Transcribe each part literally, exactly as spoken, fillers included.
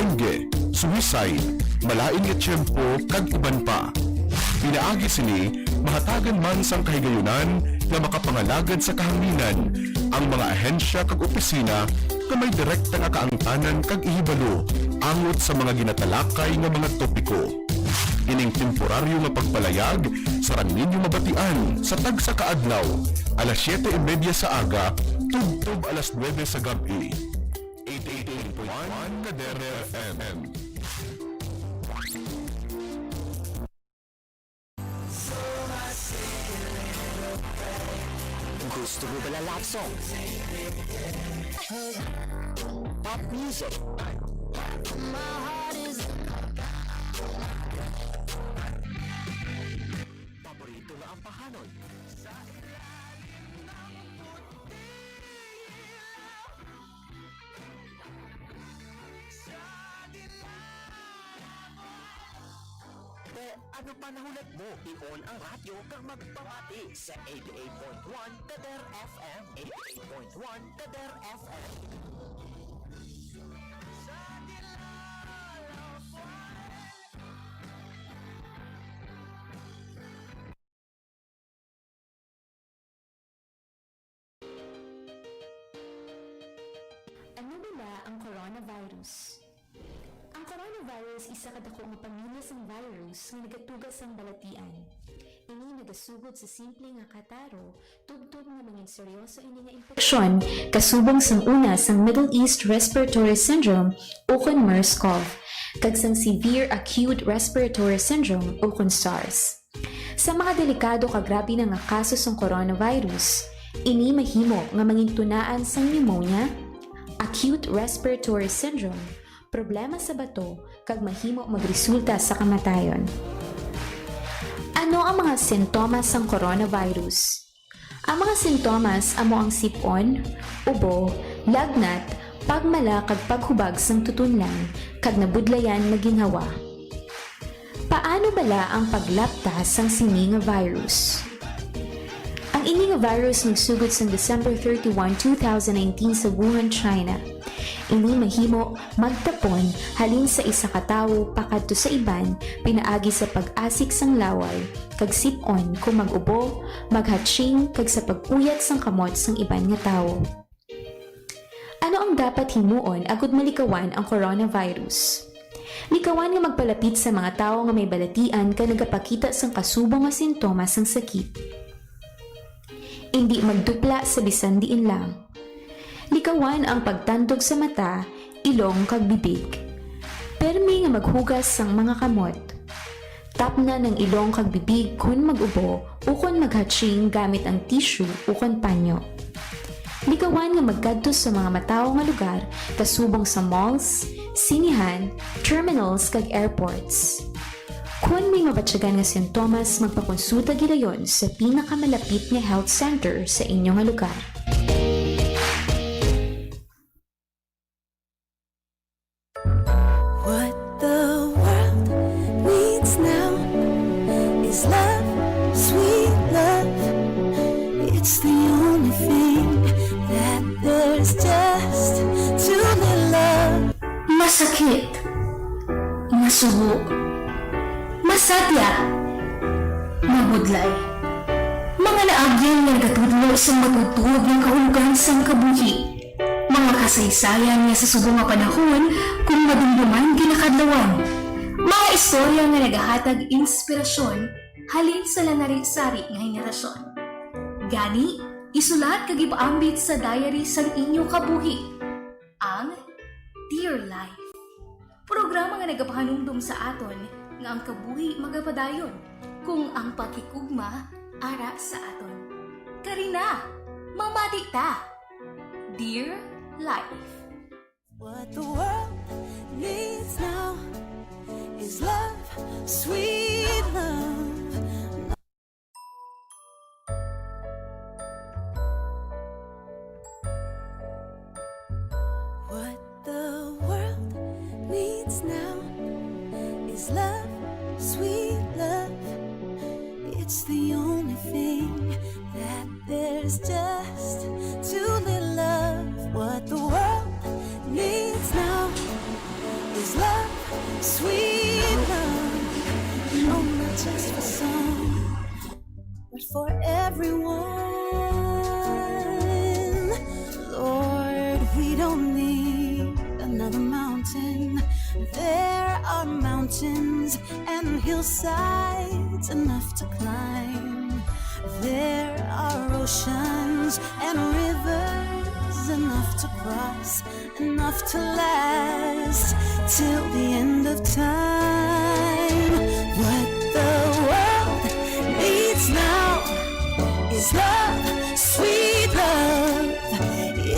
dengue, suicide, malain nga tiyempo, kag iban pa. Pinaagi sini, mahatagan man sang kahigayunan nga makapangalagad sa kahanginan ang mga ahensya kag opisina nga may direkta nga kaangtanan kag ihibalo angot sa mga ginatalakay nga mga topiko. Ining temporaryo nga pagpalayag sarang ninyo mabatian sa tagsa ka adlaw, alas siyete y media sa aga tubtob alas nuebe sa gab-i. Eighty-eight point one Kadere F M. Gusto mo ba ng love song? Pop music? Paborito na ang pahanon? Te, ano pa nahulat mo? I-on ang radyo kag magpamati sa eighty-eight point one Kader F M. Eighty-eight point one Kader F M. Ano bala ang coronavirus? Ang coronavirus isa ka dako nga pamilya sang virus nga nagatuga sang balatian. Ini nagasugod sa simple nga kataro, tubtob nga mangin seryoso ini nga impeksyon, kasubong sang una sang Middle East Respiratory Syndrome ukon MERS-CoV, kag sang Severe Acute Respiratory Syndrome ukon SARS. Sa mga delikado kag grabe na nga kaso sang coronavirus, ini mahimo nga mangintunaan sang pneumonia, acute respiratory syndrome, problema sa bato, kag mahimo magresulta sa kamatayon. Ano ang mga sintomas sang coronavirus? Ang mga sintomas amo ang sip-on, ubo, lagnat, pagmala kag paghubag sang tutunlan, kag nabudlayan nga ginhawa. Paano bala ang paglapta sang sini nga virus? Ang ini nga virus nagsugod sang December thirty-one, two thousand nineteen sa Wuhan, China. Ini mahimo magtapon halin sa isa ka tawo pakadto sa iban pinaagi sa pag-asik sang laway kag sip-on kon mag-ubo, maghatching, kag sa pag-uyat sang kamot sang iban nga tawo. Ano ang dapat himuon agud malikawan ang coronavirus? Likawan nga magpalapit sa mga tawo nga may balatian kag nagapakita sang kasubong nga sintomas sang sakit. Indi magdupla sa bisan diin lang. Likawan ang pagtandog sa mata, ilong, kag bibig. Permi nga maghugas sang mga kamot. Tapnan ang ilong kag bibig kon mag-ubo ukon maghatching gamit ang tissue ukon panyo. Likawan nga magkadto sa mga matawo nga lugar, kasubong sa malls, sinihan, terminals, kag airports. Kon may mabatyagan nga sintomas, magpakonsulta gilayon sa pinakamalapit nga health center sa inyo nga lugar. What the world needs now is love, sweet love. It's the only thing that there's, just to live love. Masakit, masubo, masadya, mabudlay. Mga naagyan nga nagatudlo sang matuod-tuod nga kahulogan sang kabuhi. Mga kasaysayan nga sa subong nga panahon kon madumduman ginakadlawan. Mga istorya nga nagahatag inspirasyon halin sa lanari-sari nga henerasyon. Gani, isulat kag ipaambit sa diary sang inyo kabuhi. Ang Dear Life. Programa nga nagapahanumdom sa aton nga ang kabuhi magapadayon kung ang paghigugma ara sa aton. Kari na, mamati ta! Dear Life. What the world needs now is love, sweet love. What the world needs now is love, sweet love. It's the only thing that there's, just to live love. What the world needs now is love. Sweet love, no, not just for some, but for everyone. Lord, we don't need another mountain. There are mountains and hillsides enough to climb. There are oceans and rivers enough to cross, enough to last till the end of time. What the world needs now is love, sweet love.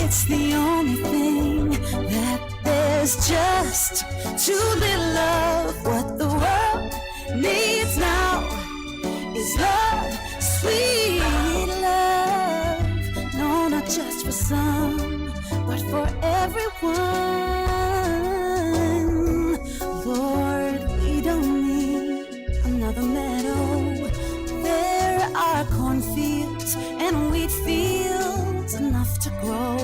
It's the only thing that there's just to little love. What the world needs now is love, sweet love. No, not just for some, but for everyone. Lord, we don't need another meadow. There are cornfields and wheat fields enough to grow.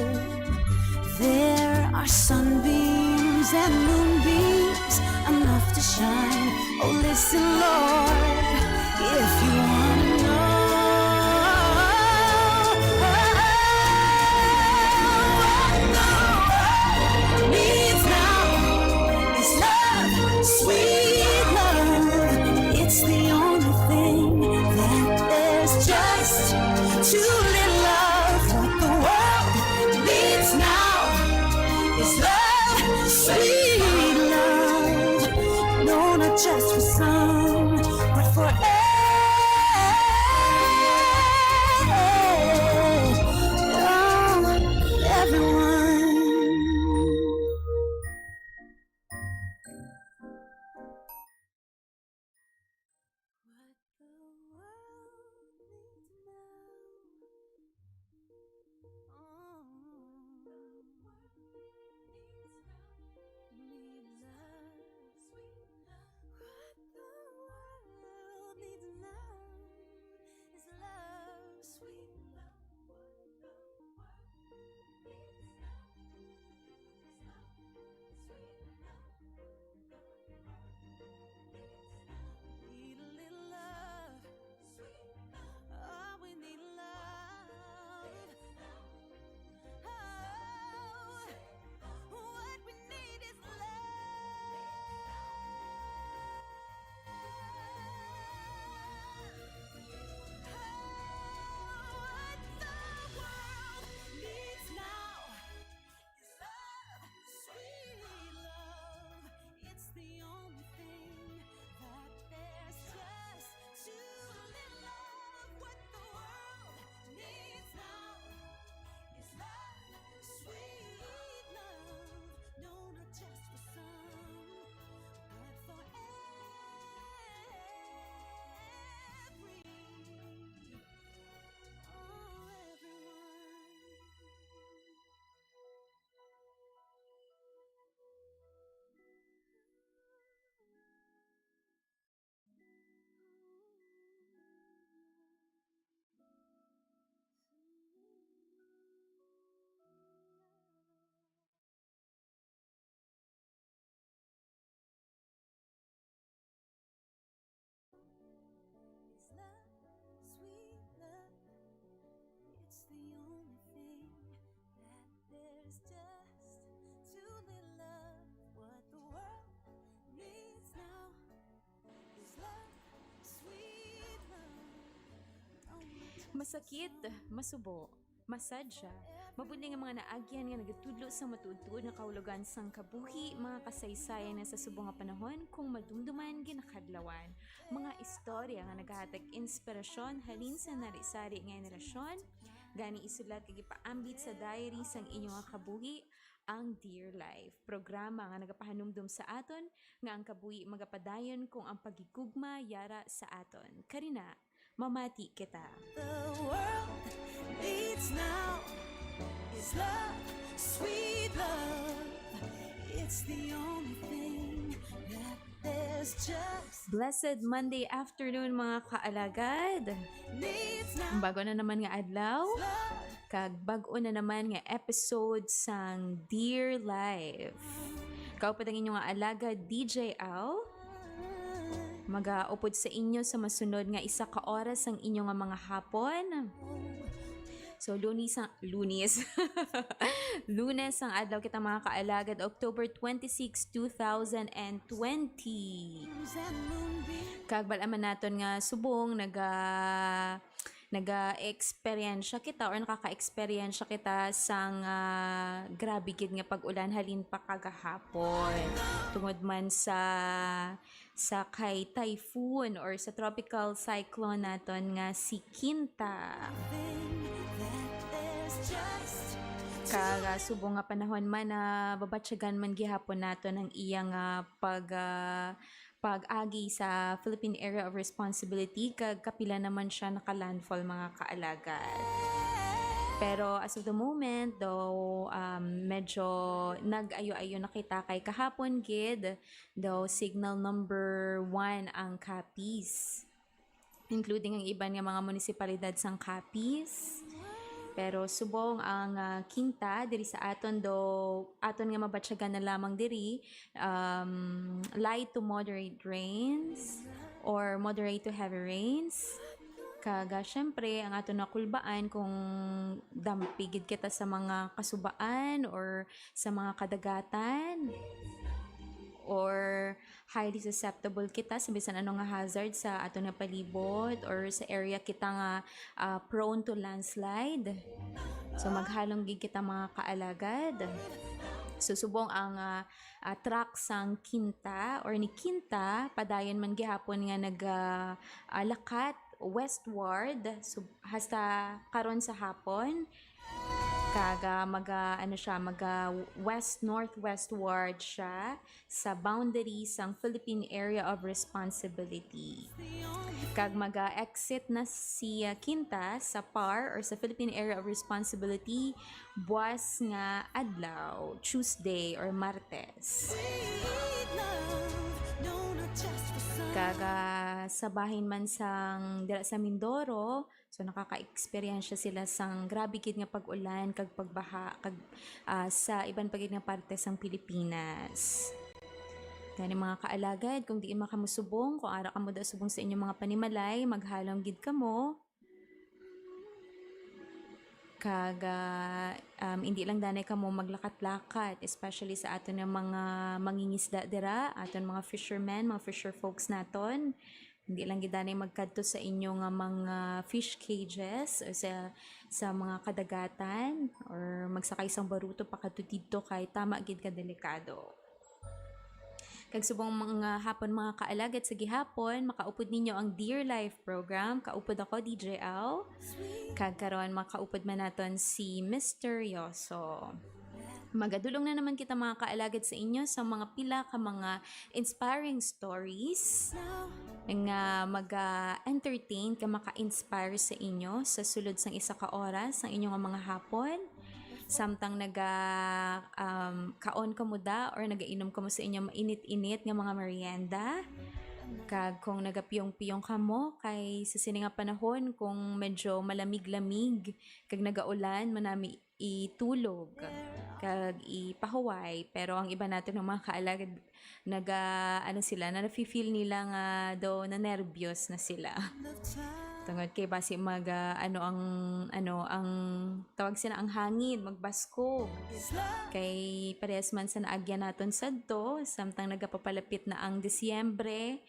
There are sunbeams and moonbeams enough to shine. Oh, listen, Lord, if you wanna know what the world needs now is love, sweet love. It's the only thing that there's just to little love. What the world needs now is love, sweet love. No, not just for some, but for everyone. What the world needs now. Oh. Need love. What the world needs now is love, sweet love. What the world needs now is love, sweet love. Need a little love. All we need love. Oh, what we need is love. Oh, what the world needs now. Love, sweet love, it's the only thing that there's just to little love. What the world needs now is love, sweet love. No, not just for some, but for every, oh, everyone. Is love, sweet love. It's the only thing that there's just to little love. What the world needs now is love, sweet love. Oh, my Masakit, masubo, masadya, mabuting nga mga naagyan nga nagatudlo sa matuod-tuod nga kahulogan sang kabuhi, mga kasaysayan nga sa subong nga panahon kung madumduman ginakadlawan, mga istorya nga nagahatag inspirasyon halin sa nari-sari nga henerasyon, gani isulat kag ipaambit sa diary sang inyo nga kabuhi, ang Dear Life, programa nga nagapahanumdom sa aton nga ang kabuhi magapadayon kung ang paghigugma yara sa aton. Kari na, mamati kita. The world needs now is love, sweet love. It's the only thing that there's just Blessed Monday afternoon, mga kaalagad. Needs now. Bag-o na naman nga adlaw, love. Kag bag-o na naman nga episode sang Dear Life. Kaupod ang inyo nga alagad, D J L. Magaupod sa inyo sa masunod nga isa ka oras ang inyo nga mga hapon. So, Lunes ang, Lunes. Lunes ang adlaw kita, mga kaalagad, October twenty-six, two thousand and twenty. Kag bal-an man naton nga subong naga naga-eksperyensya kita or nakaka-eksperyensya kita sang, ah, grabe gid nga pag-ulan halin pa kagahapon. Tungod man sa, sa kay typhoon or sa tropical cyclone naton nga si Kinta. Kag, ah, subong nga panahon man, nababatyagan man gihapon naton ang iya nga pag, ah, pag-agi sa Philippine Area of Responsibility, kag kapila naman siya naka-landfall, mga kaalagad. Pero as of the moment, though, um, medyo nag-ayo-ayo na kita kay kahapon gid, though signal number one ang Capiz, including ang iban nga mga munisipalidad sang Capiz. Pero subong ang, ah, Kinta diri sa aton, do aton nga mabatyagan na lamang diri, um, light to moderate rains or moderate to heavy rains. Kag, ah, syempre, ang aton nakulbaan kung dampi gid kita sa mga kasubaan or sa mga kadagatan, or highly susceptible kita sa bisan ano nga hazard sa aton nga palibot or sa area kita nga, ah, prone to landslide. So, maghalong gid kita, mga kaalagad. So, subong ang, ah, ah, track sang Kinta or ni Kinta, padayon man gihapon nga nag, ah, ah, lakat westward, so, hasta karon sa hapon. Kag, ah, maga, ano siya, maga west-northwestward siya sa boundary sang Philippine Area of Responsibility. Kag maga-exit na si, ah, Kinta sa PAR or sa Philippine Area of Responsibility buwas nga adlaw, Tuesday or Martes. Kag, ah, sa bahin man sang dira sa Mindoro, so, nakaka-eksperyensya sila sang grabe gid nga pag-ulan kag pagbaha kag, ah, sa iban pa gid nga parte sang Pilipinas. Gani, mga kaalagad, kung diin man kamo subong, kung ara kamo da subong sa inyong mga panimalay, maghalong gid kamo. Kag, ah, um, hindi lang danay kamo maglakat-lakat, especially sa aton nga mga mangingisda dira, aton mga fishermen, mga fisher folks naton. Hindi lang gid anay magkadto sa inyo nga mga fish cages o sa, sa mga kadagatan, or magsakay sang baruto pakadto didto kay tama gid ka delikado. Kag subong mga hapon, mga kaalagad, sa gihapon, makaupod ninyo ang Dear Life program. Kaupod ako, D J L. Kag karon, makaupod man naton si Misteryoso. Magadulong na naman kita, mga kaalagad, sa inyo sa mga pila ka mga inspiring stories nga maga-entertain ka, maka-inspire sa inyo sa sulod sang isa ka oras sang inyo nga mga hapon. Samtang naga, um, kaon kamo da or nagainom kamo sa inyo mainit-init nga mga merienda. Kag kung nagapiyong-piyong kamo, kay sa sini nga panahon, kung medyo malamig-lamig kag nagaulan, manami itulog kag ipahuway. Pero ang iba naton nga mga kaalagad, naga, ano sila, na nafe-feel nila nga daw nanerbyos na sila. Tungod kay basi mag, ah, ano ang, ano ang tawag sila, ang hangin, magbaskog. Kay parehas man sa naagyan naton sadto, samtang nagapapalapit na ang Disyembre,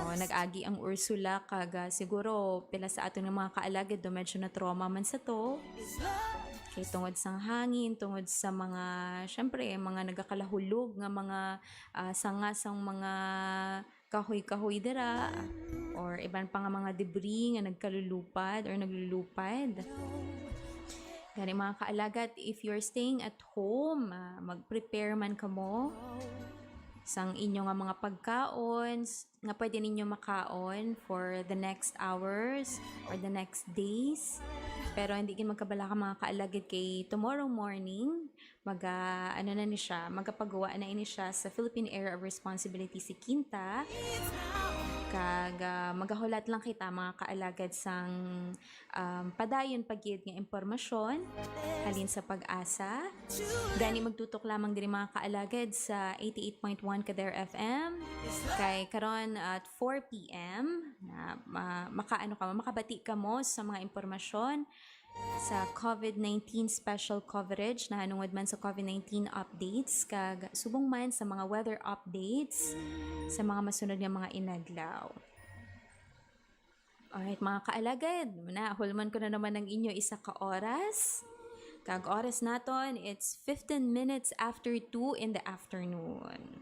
oh, nag-agi ang Ursula, kag, ah, siguro pila sa aton nga mga kaalagad do medyo na-trauma man sa to. Kay tungod sang hangin, tungod sa mga, syempre, mga nagakalahulog nga mga, ah, sanga sang mga kahoy-kahoy dira, or iban pa nga mga debris nga nagkalulupad or naglulupad. Gani, mga kaalagad, if you're staying at home, ah, mag-prepare man kamo sang inyo nga mga pagkaon s-, nga pwede ninyo makaon for the next hours or the next days. Pero hindi gid magkabalaka, mga kaalagad, kay tomorrow morning, maga, ano na ni siya, magapagawa na ini siya sa Philippine Area of Responsibility si Kinta. Kag, ah, magahulat lang kita, mga kaalagad, sang, um, padayon pa gid nga impormasyon halin sa Pag-asa. Gani, magtutok lamang diri, mga kaalagad, sa eighty-eight point one Kader F M. Kay karon at four p.m. na ma-, makaano ka mo, makabati ka mo sa mga impormasyon sa covid nineteen special coverage, nahanungod man sa covid nineteen updates, kag subong man sa mga weather updates sa mga masunod nga mga inadlaw. Alright, mga kaalagad, na, hulman ko na naman ang inyo isa ka oras. Kag oras naton, it's fifteen minutes after two in the afternoon.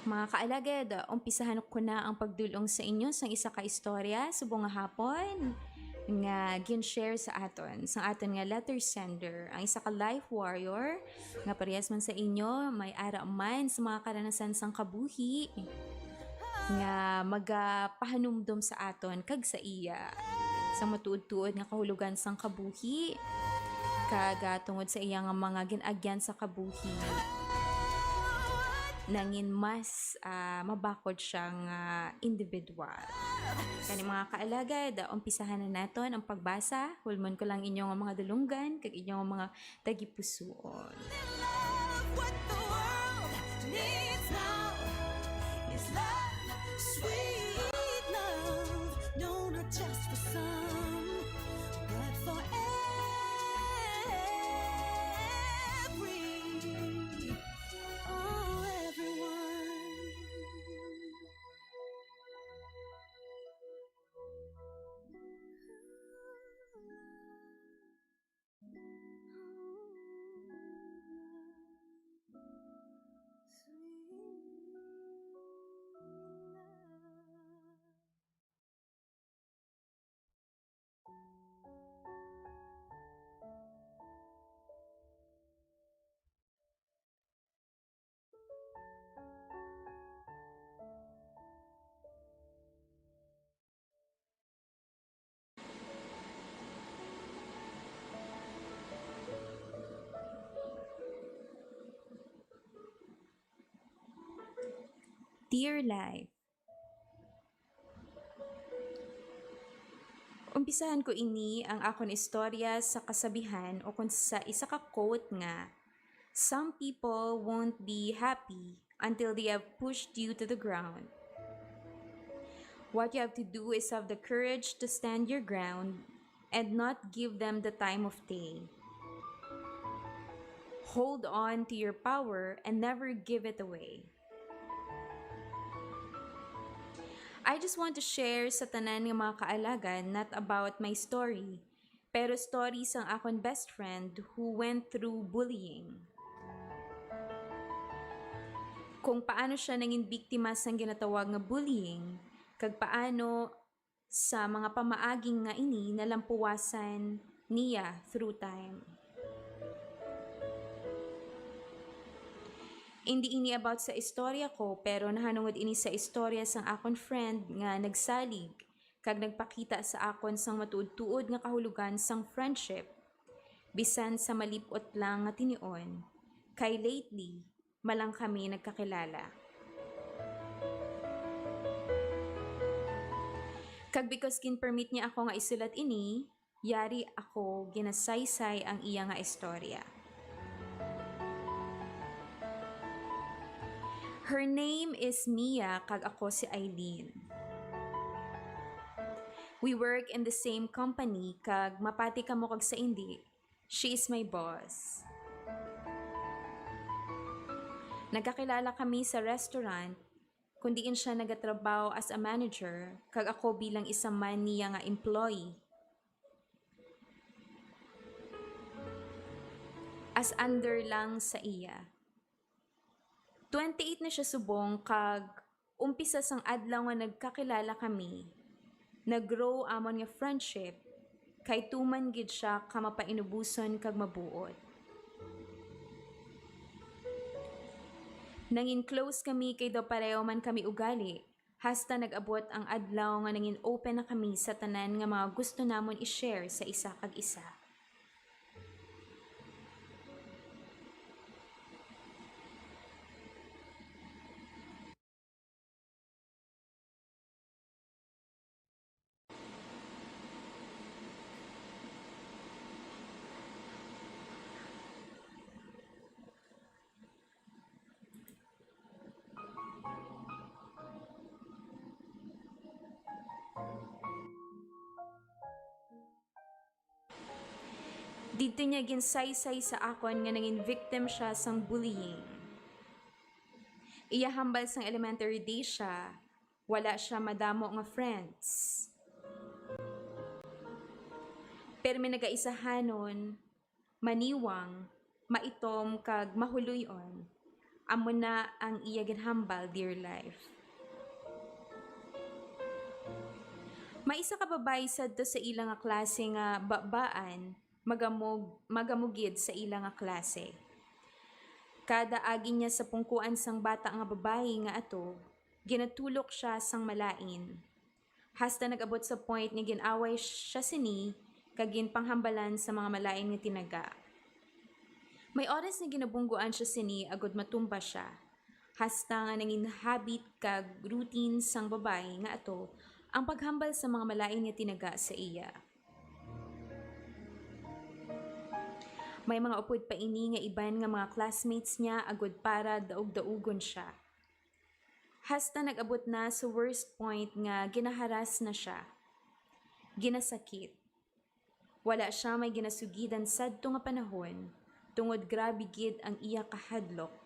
Mga kaalagad, umpisahan ko na ang pagdul-ong sa inyo sang isa ka istorya subong nga hapon nga gin-share sa aton sang aton nga letter sender, ang isa ka life warrior nga parehas man sa inyo, may ara man sa mga karanasan sang kabuhi nga magapahanumdom sa aton kag sa iya sa matuod-tuod nga kahulogan sang kabuhi, kag, ah, tungod sa iya nga mga gin-agyan sa kabuhi, nangin mas, ah, mabakod siya nga individual. Kani, mga kaalagad, umpisahan na naton ang pagbasa. Hulmon ko lang inyo nga mga dulunggan kag inyo nga mga tagipusoon. Love, what the world needs now is love, sweet love. No, not just for some, but for every, oh, everyone. Dear life, umpisahan ko ini ang akon istorya sa kasabihan o kon sa isa ka quote nga, "Some people won't be happy until they have pushed you to the ground." What you have to do is have the courage to stand your ground and not give them the time of day. Hold on to your power and never give it away. I just want to share sa tanan nga mga kaalagad, not about my story, pero story sang akon best friend who went through bullying. Kung paano siya nangin biktima sang ginatawag nga bullying, kag paano sa mga pamaagi nga ini nalampuwasan niya through time. Indi ini about sa istorya ko, pero nahanungod ini sa istorya sang akon friend nga nagsalig kag nagpakita sa akon sang matuod-tuod nga kahulogan sang friendship, bisan sa malip-ot lang nga tinion, kay lately, malang kami nagkakilala. Kag because gin-permit niya ako nga isulat ini, yari ako ginasaysay ang iya nga istorya. Her name is Mia, kag ako si Eileen. We work in the same company, kag mapati kamo kag sa indi, she is my boss. Nagkakilala kami sa restaurant kung diin siya nagatrabaho as a manager, kag ako bilang isa man niya nga employee. As under lang sa iya. Twenty-eight na siya subong, kag umpisa sang adlaw nga nagkakilala kami, nag-grow amon nga friendship, kay tuman gid siya ka mapainuboson kag mabuot. Nangin close kami kay daw pareho man kami ugali, Hasta nag-abot ang adlaw nga nangin open na kami sa tanan nga mga gusto namon i-share sa isa kag isa. Didto niya ginsaysay sa akon nga nangin victim siya sang bullying. Iya hambal sang elementary days siya, wala siya madamo nga friends. Pero may nagaisahanon, maniwang, maitom, kag mahuloy-on. Amo na ang iya ginhambal, dear life. May isa ka babayi sadto sa ila nga klase nga babaan, magamog, magamugid sa ila nga klase. Kada agi niya sa pungkuan sang bata nga babayi nga ato, ginatulok siya sang malain. Hasta nag-abot sa point nga gin-away siya sini kag ginpanghambalan sa mga malain nga tinaga. May oras nga ginabungguan siya sini agud matumba siya, hasta nga nangin habit kag routine sang babayi nga ato ang paghambal sa mga malain nga tinaga sa iya. May mga upod pa ini nga iban nga mga classmates niya agud para daug-daugon siya. Hasta nag-abot na sa worst point nga ginaharas na siya. Ginasakit. Wala siya may ginasugidan sadto nga panahon, tungod grabe gid ang iya kahadlok.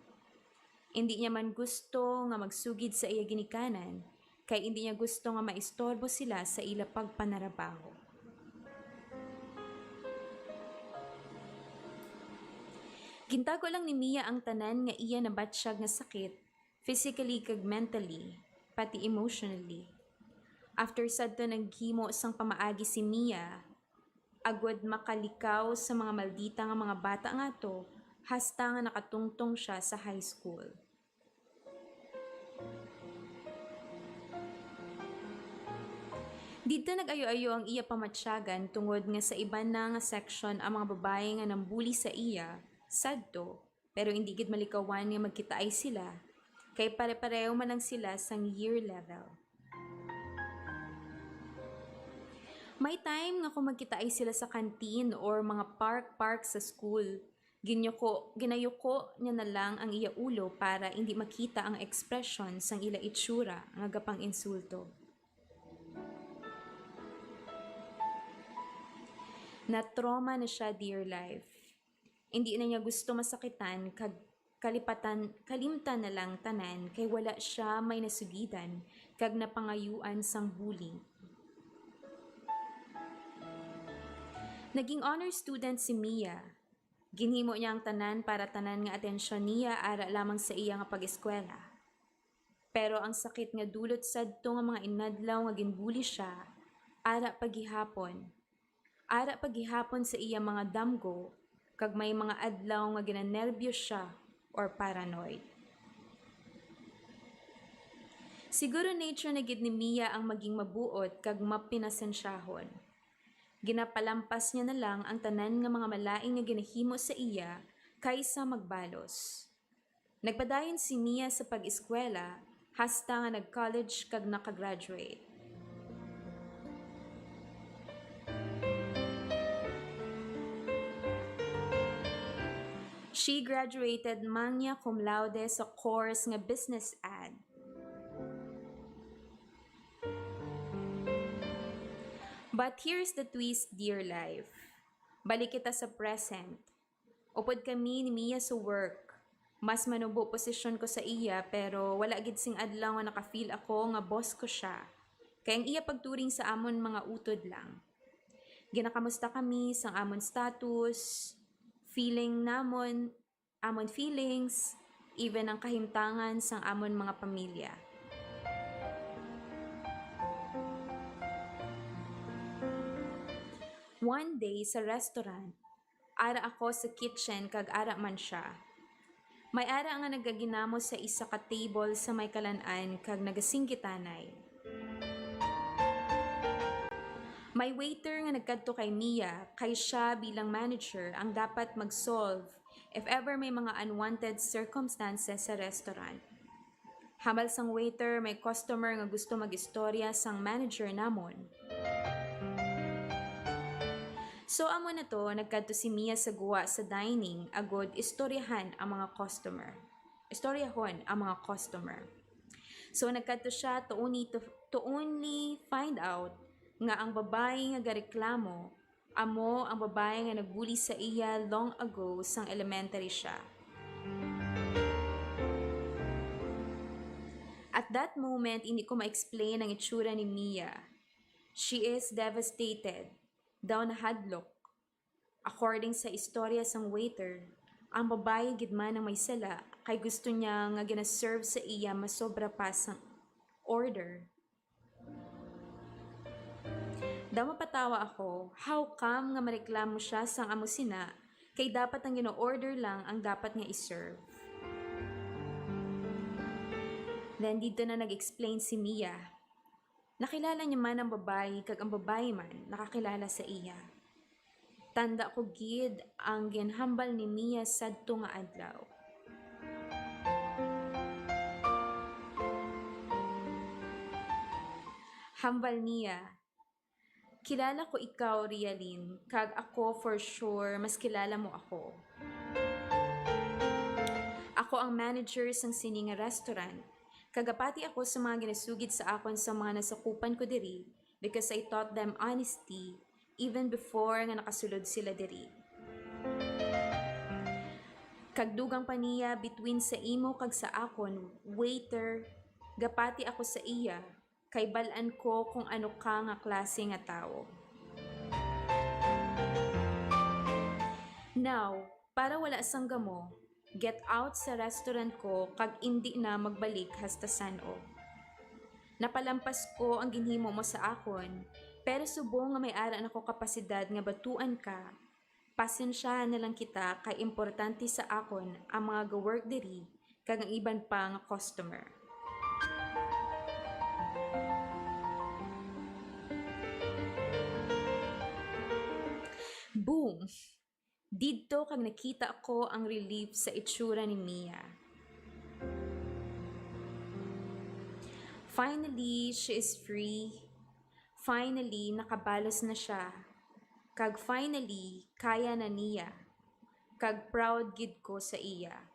Indi niya man gusto nga magsugid sa iya ginikanan, kay indi niya gusto nga maistorbo sila sa ila pagpanarabaho. Gintago lang ni Mia ang tanan nga iya nabatyag nga sakit, physically kag mentally, pati emotionally. After sadto, naghimo sang pamaagi si Mia, agud makalikaw sa mga maldita nga mga bata nga ato, hasta nga nakatungtong siya sa high school. Didto nag-ayo-ayo ang iya pamatyagan, tungod nga sa iban na nga section ang mga babayi nga nambuli sa iya sadto, pero indi gid malikawan nga magkitaay sila, kay pare-pareho man lang sila sang year level. May time nga kung magkitaay sila sa canteen or mga park-park sa school, ginyuko, ginayuko niya na lang ang iya ulo para indi makita ang ekspresyon sang ila itsura nga gapang-insulto. Na-trauma na siya, dear life. Indi na niya gusto masakitan kag kalipatan, kalimtan na lang tanan kay wala siya may nasugidan kag napangayuan sang bullying. Naging honor student si Mia. Ginhimo niya ang tanan para tanan nga atensyon niya ara lamang sa iya nga pag-eskwela. Pero ang sakit nga dulot sadto nga mga inadlaw nga ginbuli siya, ara pa gihapon. Ara pa gihapon sa iya mga damgo, kag may mga adlaw nga ginanerbyo siya or paranoid. Siguro nature na gid ni Mia ang maging mabuot kag mapinasensyahon. Ginapalampas niya na lang ang tanan nga mga malain nga ginahimo sa iya kaysa magbalos. Nagpadayon si Mia sa pag-eskwela hasta nga nag-college kag nakagraduate. She graduated magna cum laude sa course nga Business Ad. But here's the twist, dear life. Balik kita sa present. Upod kami ni Mia sa work. Mas manubo posisyon ko sa iya, pero wala gid sing adlaw nga naka-feel ako nga boss ko siya. Kay ang iya pagturing sa amon mga utod lang. Ginakamusta kami sang amon status, feeling namon, amon feelings, even ang kahimtangan sang amon mga pamilya. One day sa restaurant, ara ako sa kitchen kag ara man siya. May ara nga nagaginamos sa isa ka table sa may kalan-an kag nagasinggitanay. May waiter nga nagkadto kay Mia, kay siya bilang manager ang dapat mag-solve if ever may mga unwanted circumstances sa restaurant. Hambal sang waiter, may customer nga gusto mag-istorya sang manager namon. So, amo na to, nagkadto si Mia sa guwa sa dining, agod istoryahan ang mga customer. Istoryahon ang mga customer. So, nagkadto siya to only, to, to only find out nga ang babayi nga gareklamo amo ang babayi nga nagbuli sa iya long ago sang elementary siya. At that moment, hindi ko ma-explain ang itsura ni Mia. She is devastated, daw nahadlok. According sa istorya sang waiter, ang babayi gid man ang may sala kay gusto niya nga gina-serve sa iya masobra pa sang order. Daw mapatawa ako, how come nga mareklamo siya sang amo sina, kay dapat ang gina-order lang ang dapat nga i-serve. Then didto na nag-explain si Mia. Nakilala niya man ang babayi, kag ang babayi man nakakilala sa iya. Tanda ko gid ang ginhambal ni Mia sadto nga adlaw. Hambal niya, "Kilala ko ikaw, Rialin, kag ako for sure mas kilala mo ako. Ako ang manager sang sini nga restaurant, kag gapati ako sa mga ginasugid sa akon sa mga nasakupan ko diri, because I taught them honesty even before nga nakasulod sila diri. Kag dugang pa niya, between sa imo kag sa akon, waiter, gapati ako sa iya, kay bal-an ko kung ano ka nga klase nga tawo. Now, para wala sang gamo, get out sa restaurant ko kag indi na magbalik hasta san-o. Napalampas ko ang ginhimo mo sa akon, pero subong nga may ara na ko kapasidad nga batuan ka, pasensyahan na lang kita kay importante sa akon ang mga ga-work diri kag ang iban pa nga customer." Boom! Didto kag nakita ko ang relief sa itsura ni Mia. Finally, she is free. Finally, nakabalos na siya. Kag finally, kaya na niya. Kag proud gid ko sa iya.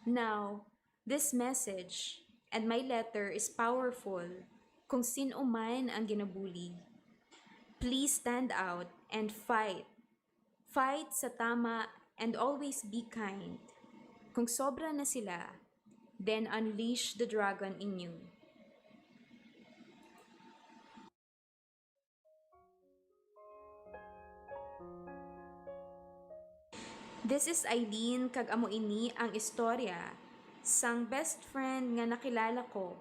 Now, this message and my letter is powerful kung sin-o man ang ginabuli. Please stand out and fight. Fight sa tama and always be kind. Kung sobra na sila, then unleash the dragon in you. This is Eileen, kag amo ini ang istorya sang best friend nga nakilala ko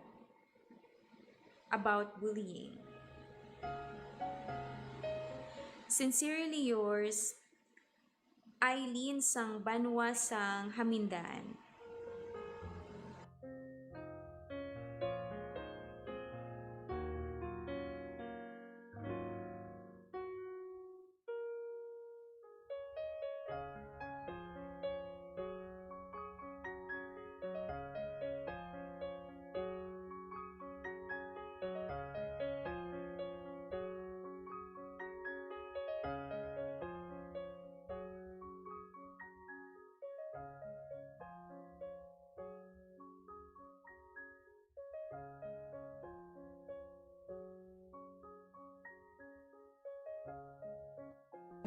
about bullying. Sincerely yours, Eileen sang banwa sang Hamindan.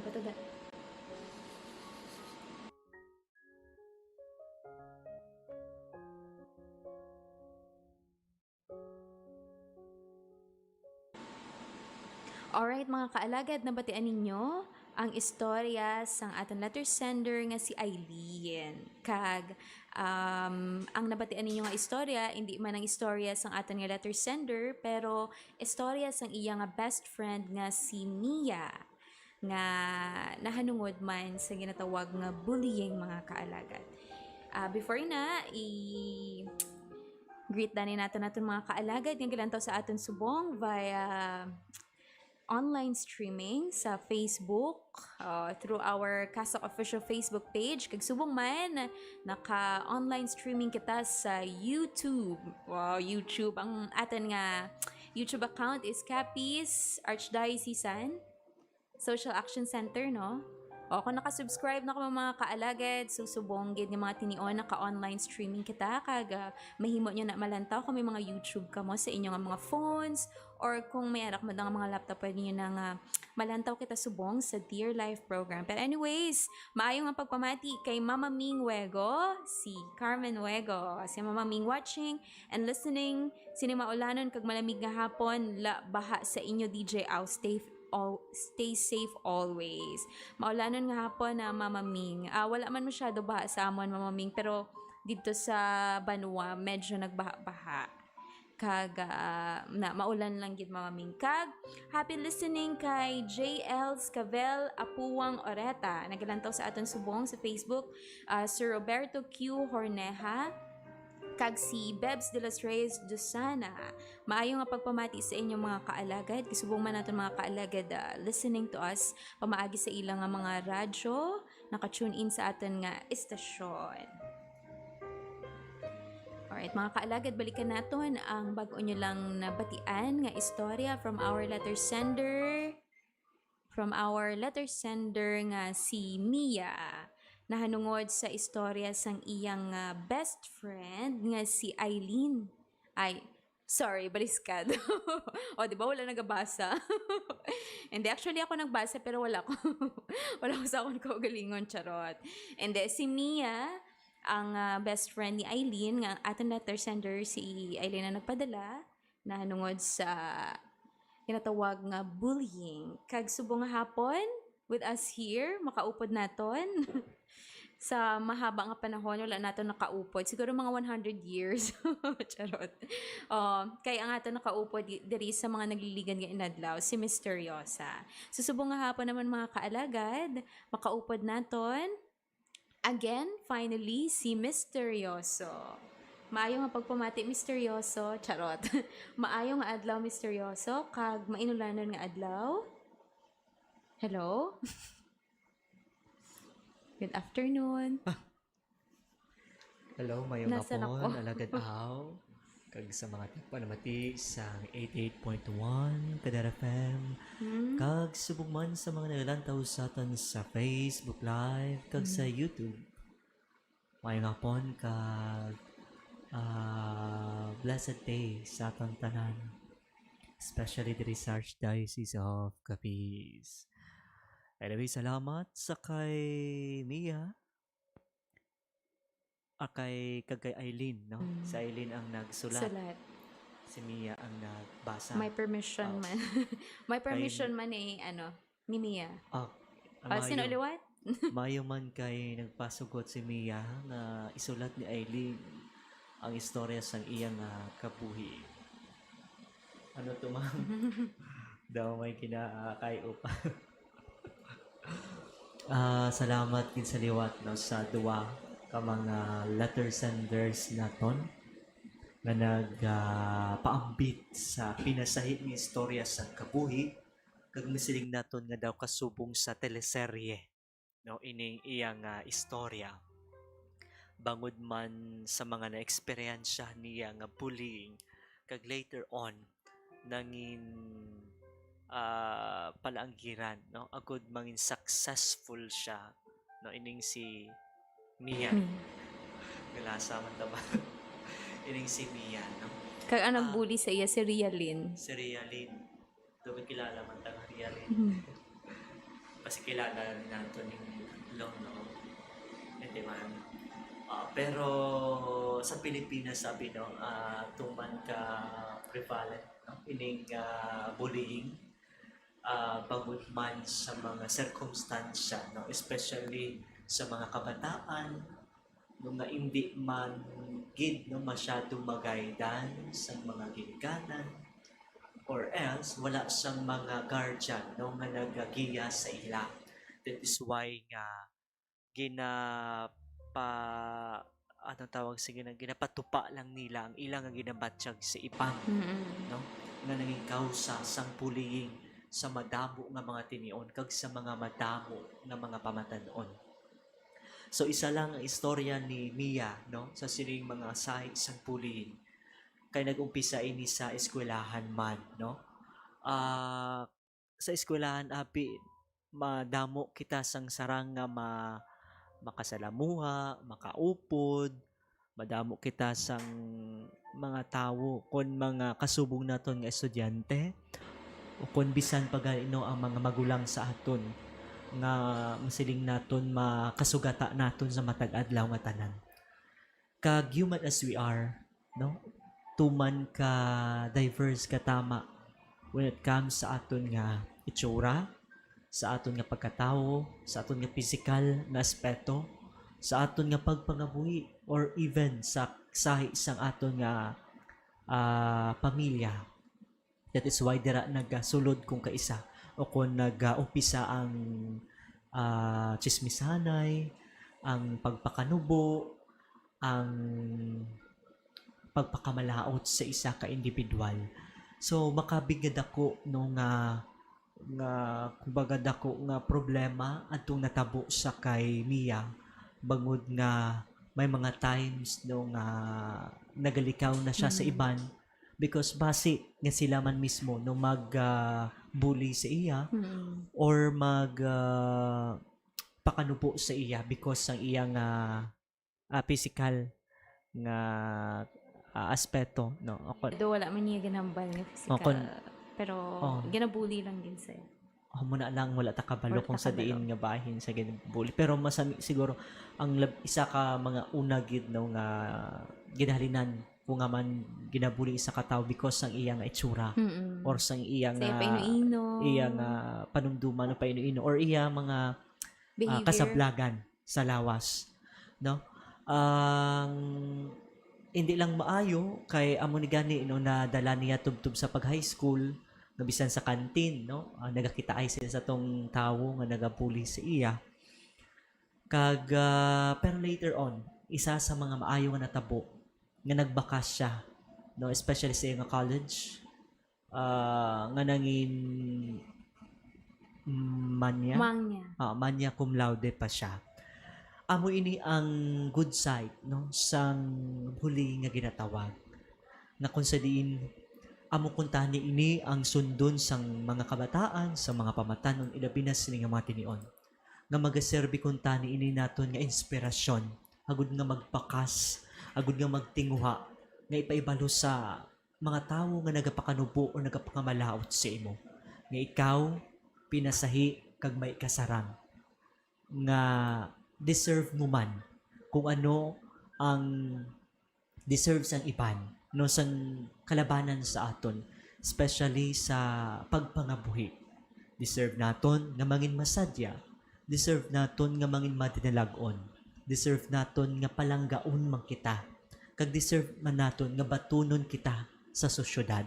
Bato da. Alright, mga kaalagad, nabatian ninyo ang istorya sang aton letter sender nga si Eileen. Kag, um, ang nabatian ninyo nga istorya, indi man ang istorya sang aton nga letter sender, pero istorya sang iya nga best friend nga si Mia, nga nahanungod man sa ginatawag nga bullying, mga kaalagad. Ah, before na, i-greet dani nato naton mga kaalagad nga gilantaw sa aton subong via online streaming sa Facebook, uh, through our Kasak official Facebook page. Kag subong man, naka-online streaming kita sa YouTube. Wow, YouTube. Ang aton nga YouTube account is Capiz Archdiocesan Social Action Center, no? O, kung naka-subscribe na kamo, mga kaalagad, so subong gid nga mga tinion, naka-online streaming kita, kag, ah, mahimo nyo na malantaw kung may mga YouTube kamo sa inyo nga mga phones, or kung may anak mo nga mga laptop, pwede nyo na nga malantaw kita subong sa Dear Life program. Pero anyways, maayo nga pagpamati kay Mama Ming Wego, si Carmen Wego, si Mama Ming watching and listening, sini maulanon kag malamig nga hapon, la baha sa inyo, D J Au. Stay all, stay safe always. Maulanon nga hapon na, Mama Ming. Ah, wala man masyado baha sa amon, Mama Ming, pero didto sa banwa, medyo nagbaha-baha. Kag, ah, na, maulan lang gid, Mama Ming. Kag, happy listening kay J L Scavel Apuwang Oreta. Nagalantaw sa aton subong sa Facebook, ah, Sir Roberto Q Horneha, kag si Bebs de los Reyes Dosana. Maayo nga pagpamati sa inyong mga kaalagad. Kasubong man naton mga kaalagad, ah, listening to us pamaagi sa ila nga mga radyo, naka-tune in sa aton nga estasyon. Alright, mga kaalagad, balikan naton ang bag-o nyo lang nabatian nga istorya from our letter sender. From our letter sender nga si Mia, nahanungod sa istorya sang iyang, ah, best friend nga si Eileen. Ay, sorry, baliskad. O, di ba, wala nagabasa? Hindi, actually, ako nagbasa, pero wala ko, wala ko sa akon kaugalingon, charot. Hindi, si Mia, ang, ah, best friend ni Eileen, nga aton letter sender, si Eileen ang nagpadala, nahanungod sa ginatawag nga bullying. Kag subong nga hapon, with us here, makaupod naton. Sa mahaba nga panahon, wala naton nakaupod. Siguro mga one hundred years. Charot. Oh, kay ang aton nakaupod di-, diri sa mga nagliligan nga inadlaw, si Misteryosa. So, subong nga hapon naman, mga kaalagad, makaupod naton. Again, finally, si Misteryoso. Maayo nga pagpamati, Misteryoso. Charot. Maayo nga adlaw, Misteryoso, kag mainulanon nga adlaw. Hello? Good afternoon. Hello, mayong Nasa na hapon, ko? Alagad Aw. Kag sa mga tigpanamati sa eighty-eight point one Kadar F M. Hmm? Kag subong man sa mga nagalantaw sa aton sa Facebook Live, kag sa Hmm. YouTube. Mayong hapon, kag, ah, blessed day sa aton tanan. Especially diri sa Archdiocese of Capiz. Anyway, salamat sa kay Mia. Ah, kay, kag kay Eileen, no? Mm. Si Eileen ang nagsulat. Sulat. Si Mia ang nagbasa. May permission Oh. man. May Kay permission man eh, ano, ni Mia. Ah, Oh, sino maayo. liwat? Maayo man kay nagpasugot si Mia nga isulat ni Eileen ang istorya sang iya nga kabuhi. Ano to, ma'am? Daw may kinaakay upa. Ah, salamat gid sa liwat, no, sa duwa ka mga letter senders naton nga nag, ah, paambit sa pinasahi nga istorya sa kabuhi, kag misiling naton nga daw kasubong sa teleserye, no, ining iya nga istorya. Bangod man sa mga naeksperyensya niya nga bullying, kag later on, nangin, ah, palaanggiran, no? Agud mangin successful siya, no? Ining si Mia. Mia. Galasa man ta ba? Ining si Mia, no? Kag ang Ah. nagbully sa iya si Rialin. Si Rialin. Daw kilala man ta nga Rialin. Mhm. Kasi kilala nato ning tatlo, no? Hindi man. Ah, pero sa Pilipinas, sabi, no, ah, tuman ka prevalent, no? Ining, ah, bullying, ah, bangod man sa mga sirkumstansya, no? Especially sa mga kabataan, no, nga indi man gid, no, masyado magaydan sa mga ginikanan, or else wala sang mga guardian, no, nga nagagiya sa ila. That is why nga ginapa-, anong tawag sa gina-, ginapatupa lang nila ang ilang nga ginabatyag sa iban, Mm-mm. no? Nga nangin kausa sang bullying sa madamo nga mga tinion kag sa mga madamo nga mga pamatan-on. So, isa lang ang istorya ni Mia, no, sa sining mga sahi sang bullying. Kay nag-umpisa ini sa eskwelahan man, no? Ah, sa eskwelahan, abi, madamo kita sang sarang nga ma-, makasalamuha, makaupod, madamo kita sang mga tawo, kon mga kasubong naton nga estudyante, o kon bisan pa gani, no, ang mga magulang sa aton nga masiling naton makasugata naton sa matag adlaw nga tanan. Kag human as we are, no, tuman ka diverse ka tama when it comes sa aton nga itsura, sa aton nga pagkatawo, sa aton nga pisikal nga aspeto, sa aton nga pagpangabuhi, or even sa sahi sang aton nga, ah, pamilya. That is why dira nagasulod kung kaisa o kung nag-umpisa ang, ah, tsismisanay, ang pagpakanubo, ang pagpakamalaut sa isa ka individual. So, makabig nga dako, no, nga, nga, kumbaga, dako nga problema adtong natabo sa kay Mia, bangod nga may mga times, no, nga nagalikaw na siya sa Mm. iban because basi nga sila man mismo, no, mag, ah, bully sa iya Mm. or mag, ah, pakanubo sa iya because sang iya nga, ah, pisikal nga, ah, aspeto, no? O kon- Though wala man niya ginhambal nga physical, kon- pero Oh. ginabully lang gid siya. Amo na lang, wala ta kabalo Wala kung ta sa diin kabalo. Nga bahin sa ginabully. Pero masami siguro ang lab-, isa ka mga una gid, no, nga ginahalinan ko nga man ginabully isa ka tawo because sang iya nga itsura Mm-mm. or sang iya Sa iya nga paino-ino. iya nga panumduman o paino-ino or iya mga, ah, Behavior. kasablagan sa lawas, no? Ang hindi lang maayo kay amo ni gani, no, nadala niya tubtob sa pag high school, nga bisan sa canteen, no, ah, nagakitaay sila sa tong tawo nga nagabully sa iya. Kag, ah, pero later on, isa sa mga maayo nga natabo nga nagbakas siya, no, especially sa iya nga college, ah, nga nangin manya, Mangnya. ah, manya cum laude pa siya. Amo ini ang good side, no, sang bullying nga ginatawag. Nga kung sa diin, amo kuntani ini ang sundon sang mga kabataan, sa mga pamatanon, ilabi na sini nga mga tinion. Nga magaserbi kuntani ini naton nga inspirasyon, agud nga magbakas, agud nga magtinguha, nga ipaibalo sa mga tawo nga nagapakanubo o nagapangamalaut sa imo, nga ikaw pinasahi kag may kasarang, nga deserve mo man kung ano ang deserve sang iban, no, sang kalabanan sa aton, especially sa pagpangabuhi. Deserve naton nga mangin masadya, deserve naton nga mangin madinalag-on, deserve naton nga palanggaon man kita, kag deserve man naton nga batunon kita sa sosyedad.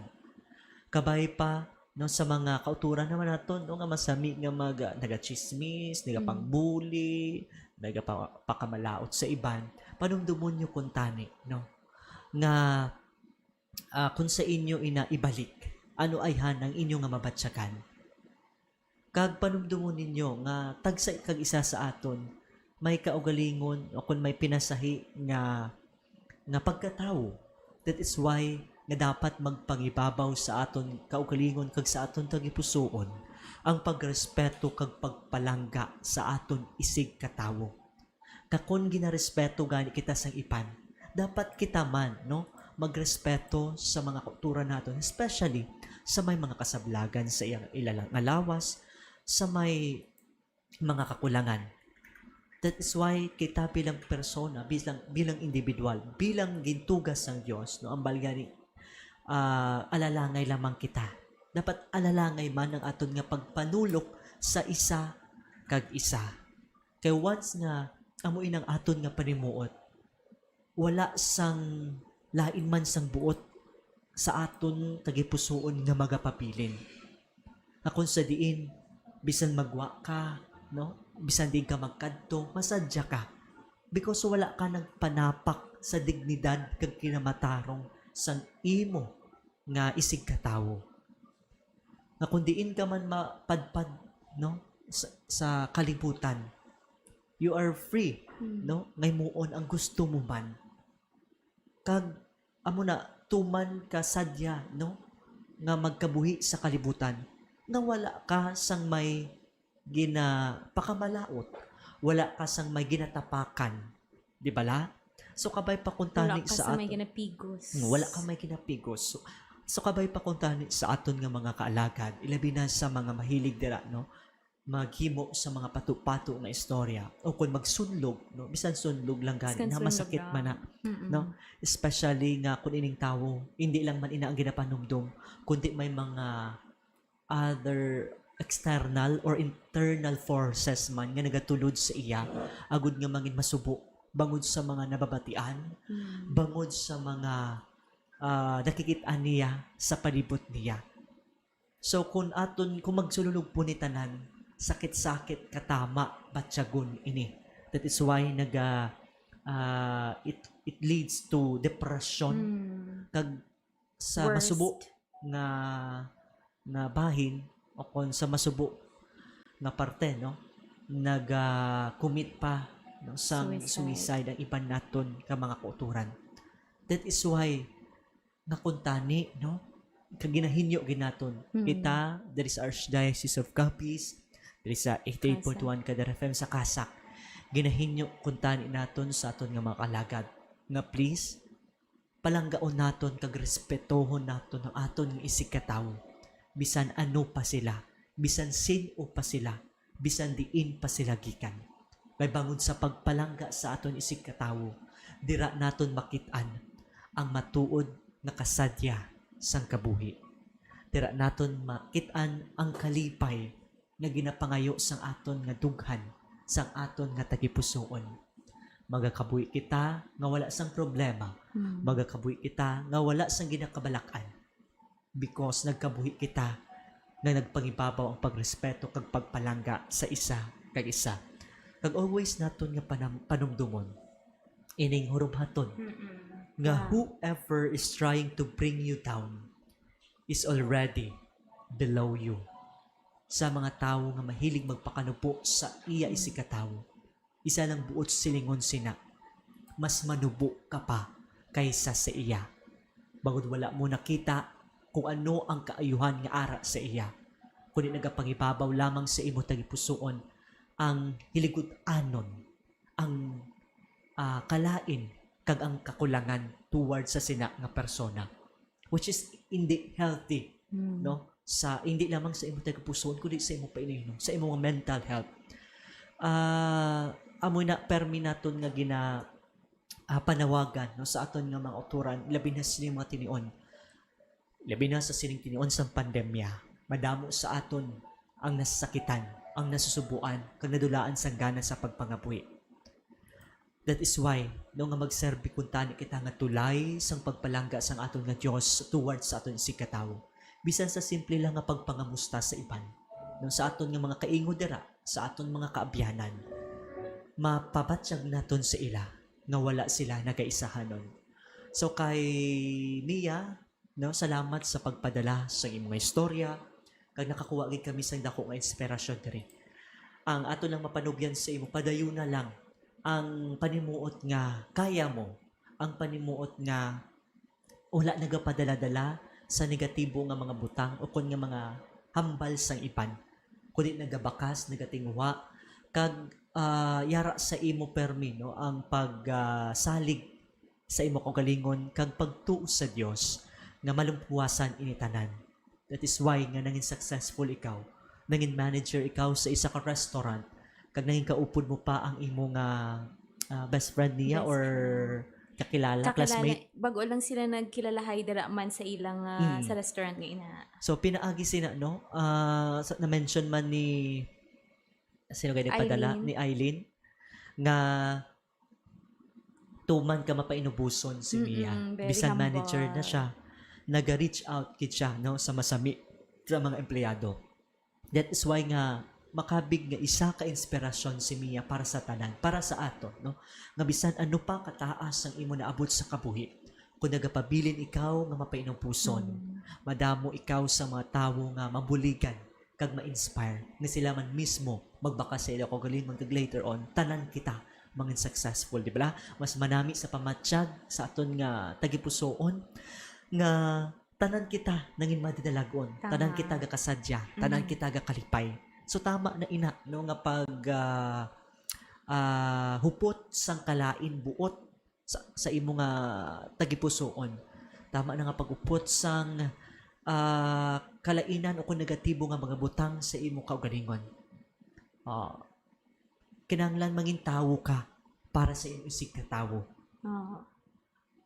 Kabay pa, no, sa mga kautoran naman naton, no, nga masami nga mag-, nagachismis, nagapangbuli, nagapa-, pakamalaot sa iban, panumdumon nyo kuntani, no, nga, ah, kung sa inyo ina ibalik, ano ayhan ang inyo nga mabatyagan? Kag panumdumon ninyo nga tagsa kag isa sa aton may kaugalingon o kon may pinasahi nga, nga pagkatawo. That is why nga dapat magpangibabaw sa aton kaugalingon kag sa aton tagipusoon ang pagrespeto kag pagpalangga sa aton isigkatawo. Kag kon ginarespeto gani kita sang iban, dapat kita man, no, magrespeto sa mga kautoran naton, especially sa may mga kasablagan sa iyang ilalang nga lawas, sa may mga kakulangan. That is why kita bilang persona, bilang, bilang individual, bilang gintuga sang Dios, no, ang balgani, ah, alalangay lamang kita. Dapat alalangay man ang aton nga pagpanulok sa isa kag isa. Kay once nga amo inang aton nga panimuot, wala sang lain man sang buot sa aton tagipusoon nga magapabilin. Nga kung sa diin, bisan magwa ka, no? Bisan di ka magkadto, masadya ka. Because wala ka nagpanapak sa dignidad kag kinamatarong sang imo nga isigkatawo. Nga kung diin ka man mapadpad, no, sa, sa kalibutan, you are free, Mm. no, nga himuon ang gusto mo man. Kag amo na, tuman ka sadya, no, nga magkabuhi sa kalibutan, nga wala ka sang may ginapakamalaut, wala ka sang may ginatapakan, di bala? So, kabay pa kung Wala tani ka sa sa may aton ginapigos. Mm, wala ka may ginapigos. So, so, kabay pa kung tani sa aton nga mga kaalagad, ilabi na sa mga mahilig dira, no? Maghimo sa mga pato-pato nga istorya o kung magsunlog, no? Bisan sunlog lang gani, Bisan na sunlog masakit lang. man na, Mm-mm. no? Especially nga kung ining tawo, hindi lang man ina ang ginapanumdom, kundi may mga other external or internal forces man nga nagatulod sa iya, agud nga mangin masubo bangod sa mga nababatian, Mm. bangod sa mga, ah, nakikit-an niya sa palibot niya. So, kung aton, kung magsululog po ni tanan, sakit-sakit katama batyagon ini. That is why naga, ah, it, it leads to depression. Mm. Kag sa Worst. masubo nga, nga bahin o kon sa masubo nga parte, no, naga-commit pa, no, sang Suicide. suicide ang iban naton ka mga kautoran. That is why nga kuntani, no, kag ginahinyo gid naton. Mm. Kita diri sa Archdiocese of Capiz, diri sa eighty-eight point one K D R F M sa CASAC, ginahinyo kuntani naton sa aton nga mga kalagad nga please palanggaon naton kag respetohon naton ang aton nga isigkatawo, bisan ano pa sila, bisan sin-o pa sila, bisan diin pa sila gikan. Kay bangod sa pagpalangga sa aton isigkatawo, dira naton makit-an ang matuod nga kasadya sang kabuhi. Dira naton makit-an ang kalipay nga ginapangayo sang aton nga dughan, sang aton nga tagipusoon. Magakabuhi kita nga wala sang problema. Mm. Magakabuhi kita nga wala sang ginakabalak-an. Because nagkabuhi kita nga nagpangibabaw ang pagrespeto kag pagpalangga sa isa kag isa. Kag always naton nga panam-, panumdumon ining hurubhaton Mm-mm. nga Yeah. whoever is trying to bring you down is already below you. Sa mga tawo nga mahilig magpakanupo sa iya Mm. isigkatawo, isa lang buot silingon sina, mas manubo ka pa kaysa sa iya. Bangod wala mo nakita kung ano ang kaayuhan nga ara sa iya, kundi nagapangibabaw lamang sa imo tagipusoon ang hiligud-anon, ang, ah, kalain kag ang kakulangan toward sa sina nga persona, which is hindi healthy, Hmm. no? Sa, hindi lamang sa imo tagipusoon, kundi sa imo painuinom, sa imo mental health. Ah, amo na, permi naton nga gina-, ah, panawagan, no, sa aton nga mga kautoran, labi na sini mga tinion. Labi na sa sining tinion sang pandemya, madamo sa aton ang nasasakitan, ang nasusubuan, kag nadulaan sang gana sa pagpangabuhi. That is why, no, nga magserbi kuntani kita nga tulay sang pagpalangga sang aton nga Dios towards sa aton isigkatawo, bisan sa simple lang nga pagpangamusta sa iban, no, sa aton nga mga kaingod dira, sa aton mga kaabyanan, mapabatyag naton sa ila nga wala sila nagaisahanon. So, kay Mia, no, salamat sa pagpadala sa imong istorya, kag nakakuha gid kami sang dako nga inspirasyon diri. Ang ato lang mapanugyan sa imo, padayuna lang ang panimuot nga kaya mo, ang panimuot nga wala nagapadala-dala sa negatibo nga mga butang o kon nga mga hambal sang iban, kundi nagabakas, nagatinguha, kag, ah, yara sa imo permi, no, ang pag, ah, salig sa imo kaugalingon kag pagtuo sa Dios nga malumpuwasan ini tanan. That is why nga nangin successful ikaw, nangin manager ikaw sa isa ka restaurant, kag nangin kaupod mo pa ang imo nga, ah, best friend niya Best or friend. kakilala, Kakilala, classmate? Bago lang sila nagkilalahay dira man sa ilang, ah, Mm. sa restaurant nga ina. So, pinaagi sina, no? Ah, sa, na-mention man ni, sino gani padala? Eileen. Ni Eileen, nga tuman ka mapainubuson si Mia. Mm-mm, very Bisan humble. manager na siya, naga-reach out gid siya, no, sa masami sa mga empleyado. That is why nga makabig nga isa ka inspirasyon si Mia para sa tanan, para sa aton, no? Nga bisan ano pa kataas ang imo naabot sa kabuhi, kung nagapabilin ikaw nga mapainupuson, Mm. madamo ikaw sa mga tawo nga mabuligan kag ma-inspire, nga sila man mismo magbakas sa ila kaugalingon, kag later on, tanan kita mangin successful, di ba? Mas manami sa pamatyag sa aton nga tagipusoon nga tanan kita nangin madinalag-on, Tama. tanan kita gakasadya, tanan Mm. kita gakalipay. So, tama na ina, no, nga pag, ah, ah, hupot sang kalain buot sa, sa imo nga tagipusoon. Tama na nga pag-upot sang, ah, kalainan o kung negatibo nga mga butang sa imo kaugalingon. Ah, kinahanglan mangin tawo ka para sa imo isigkatawo. Oo.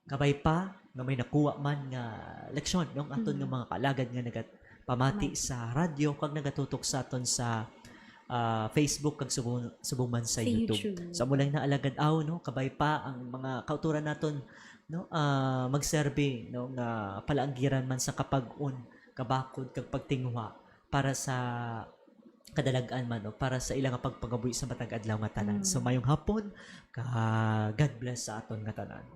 Kabay pa nga may nakuha man nga leksyon, no, ang aton nga Mm. mga kaalagad nga nagapamati Tama. sa radyo kag nagatutok sa aton sa, ah, Facebook kag subong, subong man sa Sa YouTube. YouTube. Sa amo lang na, alagad aw, no, kabay pa ang mga kautoran naton, no, ah, magserbi, no, nga palaanggiran man sa kapag-on, kabakod kag pagtinguha para sa kadalag-an man o para sa ila nga pagpangabuhi sa matag adlaw nga tanan. So, Mm. mayong hapon, ka God bless sa aton nga tanan.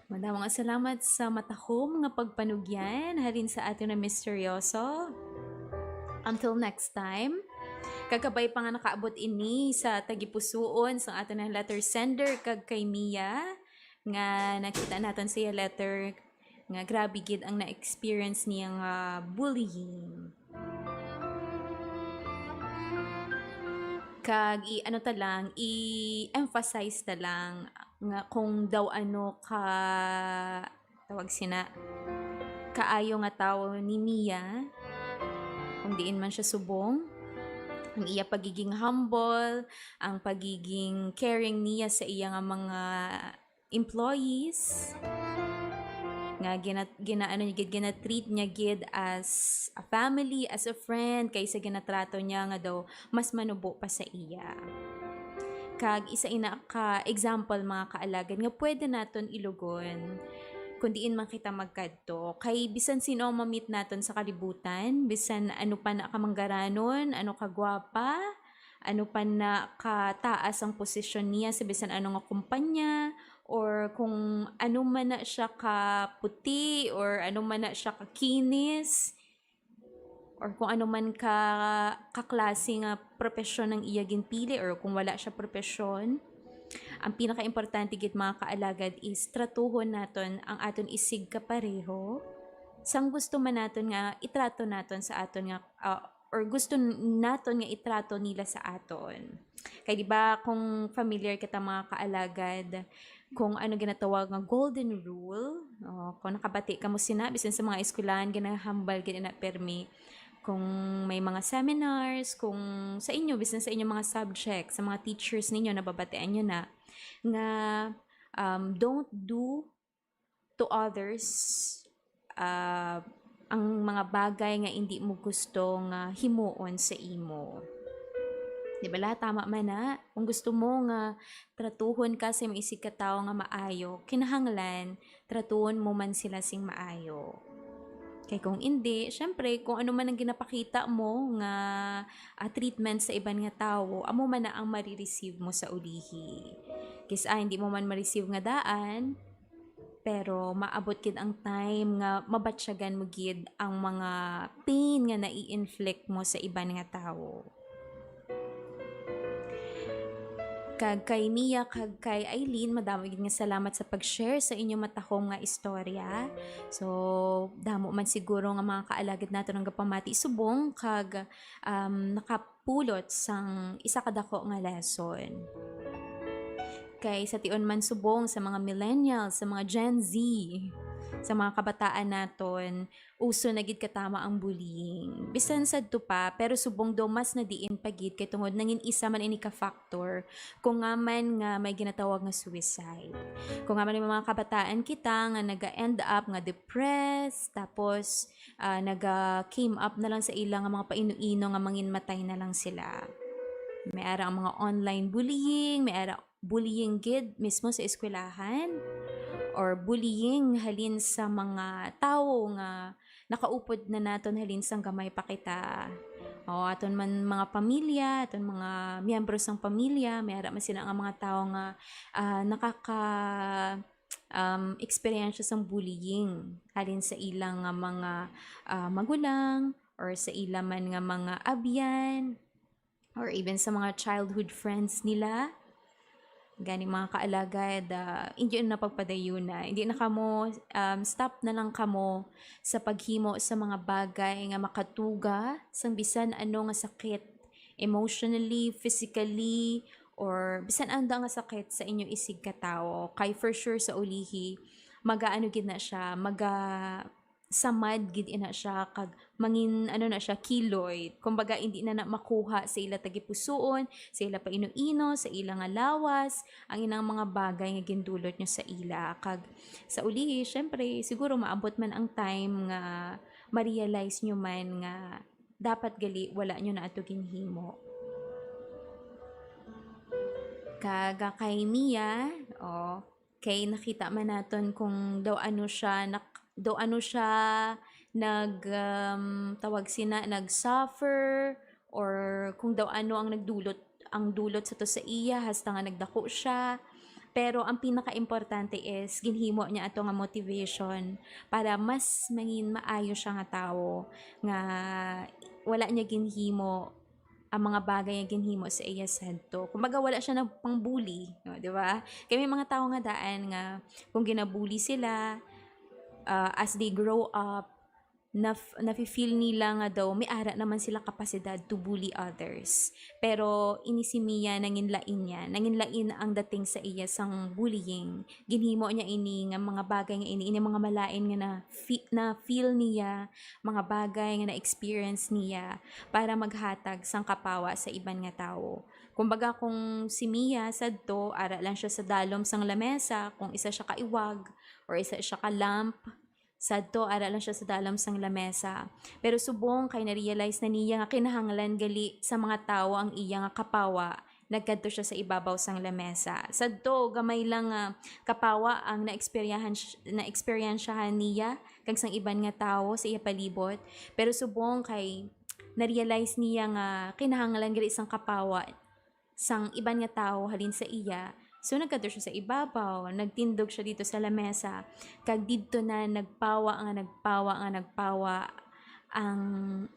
Madamo nga salamat sa matahom nga pagpanugyan halin sa aton nga misteryoso. Until next time, kag kabay pa nga nakaabot ini sa tagipusoon sang aton nga letter sender kag kay Mia, nga nakita naton sa iya letter nga grabe gid ang na-experience niya nga bullying. Kag i-, ano ta lang, i-emphasize ta lang nga kung daw ano ka, tawag sina, kaayo nga tawo ni Mia, kung diin man siya subong, ang iya pagiging humble, ang pagiging caring niya sa iya nga mga employees, nga gina-, ginaano niya gid, gina-treat niya gid as a family, as a friend, kaysa ginatrato niya nga daw mas manubo pa sa iya. Kag isa ina ka example, mga kaalagad, nga pwede naton ilugon kung diin man kita magkadto. Kay bisan sino ang ma-meet naton sa kalibutan, bisan ano pa na kamanggaranon, ano kagwapa, ano pa na kataas ang posisyon niya sa bisan ano nga kumpanya, or kung ano man na siya ka puti, or ano man na siya ka kinis, or kung ano man ka, ka klase nga propesyon ang iya ginpili, or kung wala siya propesyon, ang pinakaimportante gid, mga kaalagad, is tratuhon naton ang aton isigkapareho sang gusto man naton nga itrato naton sa aton nga, ah, or gusto n-, naton nga itrato nila sa aton. Kay di ba, kung familiar kita, mga kaalagad, kung ano ginatawag nga golden rule, o, kung nakabati kamo sina, bisan sa mga eskwelahan, ginahambal gid na permi. Kung may mga seminars, kung sa inyo, bisan sa inyo mga subject, sa mga teachers ninyo, nababatian nyo na, nga, um, don't do to others, ah, ang mga bagay nga indi mo gusto nga himuon sa imo. Di bala, tama man na? Kung gusto mo nga tratuhon ka sa imong isigkatawo nga maayo, kinahanglan tratuhon mo man sila sing maayo. Kay kung indi, syempre, kung ano man ang ginapakita mo nga, ah, treatment sa iban nga tawo, amo man na ang marireceive mo sa ulihi. Kis-a hindi mo man ma-receive nga daan, pero maabot gid ang time nga mabatyagan mo gid ang mga pain nga nai-inflict mo sa iban nga tawo. Kag kay Mia kag kay Eileen, madamo gid nga salamat sa pag-share sa inyong matahom nga istorya. So, damo man siguro nga mga kaalagad naton ang gapamati subong kag, um, nakapulot sang isa ka dako nga lesson. Kay sa tion man subong sa mga millennials, sa mga Gen Z, sa mga kabataan naton, uso na gid katama ang bullying. Bisan sadto pa, pero subong daw mas na diin pa gid kay tungod nangin isa man ini ka factor kung nga man nga may ginatawag nga suicide. Kung nga man may mga kabataan kita nga naga-end up nga depressed, tapos, ah, naga-came up na lang sa ila nga mga paino-ino nga manginmatay na lang sila. May ara ang mga online bullying, may ara bullying gid mismo sa eskwelahan, or bullying halin sa mga tawo nga nakaupod na naton halin sang gamay pa kita. O, aton man mga pamilya, aton mga miyembro sang pamilya, may ara man sila nga mga tawo nga, ah, nakaka-, um, eksperyensya sang bullying halin sa ilang nga mga, ah, magulang or sa ila man nga mga abyan or even sa mga childhood friends nila. Gani, mga kaalagad, ah, inyo na pagpadayuna. Hindi na kamo, um, stop na lang kamo sa paghimo sa mga bagay nga makatuga sang bisan ano nga sakit, emotionally, physically, or bisan ano nga sakit sa inyo isigkatawo. Kay for sure sa ulihi, magaano gid na siya, maga-, samad gid ina siya, kag mangin-, ano na siya, kiloy. Kumbaga, hindi na na makuha sa ila tagipusoon, sa ila paino-ino, sa ila nga lawas, ang inang mga bagay nga gindulot nyo sa ila. Kag sa ulihi, syempre, siguro maabot man ang time nga ma-realize nyo man nga dapat gali wala nyo na ato ginhimo. Kag, ah, kay Mia, oh, kay nakita man naton kung daw ano siya nak-, daw ano siya nag, um, tawag sina, nag-suffer, or kung daw ano ang nagdulot, ang dulot sa to sa iya, hasta nga nagdako siya. Pero ang pinakaimportante is ginhimo niya ato nga motivation para mas mangin maayo siya nga tawo, nga wala niya ginhimo ang mga bagay nga ginhimo sa iya sadto. Kumbaga, wala siya nagpang-bully, no, di ba? Kay may mga tawo nga daan nga kung ginabully sila, ah, as they grow up, naf-, nafe-feel nila nga daw may ara naman sila kapasidad to bully others. Pero ini si Mia, nangin lain niya, nangin lain ang dating sa iya sang bullying. Ginhimo niya ini nga mga bagay nga ini, ini mga malain nga na-fe-, na-feel niya, mga bagay nga na-experience niya para maghatag sang kapawa sa iban nga tawo. Kumbaga, kung si Mia sadto, ara lang siya sa dalom sang lamesa, kung isa siya ka iwag or isa siya ka lamp, sadto, ara lang siya sa dalom sang lamesa. Pero subong kay na-realize na niya nga kinahanglan gali sa mga tawo ang iya nga kapawa, nagkadto siya sa ibabaw sang lamesa. Sadto, gamay lang nga kapawa ang naeksperyahan-, naeksperyensyahan niya kag sang iban nga tawo sa iya palibot. Pero subong kay na-realize niya nga kinahanglan gali sang kapawa sang iban nga tawo halin sa iya. So, nagkadto siya sa ibabaw, nagtindog siya dito sa lamesa, kag didto na nagpawa nga nagpawa nga nagpawa ang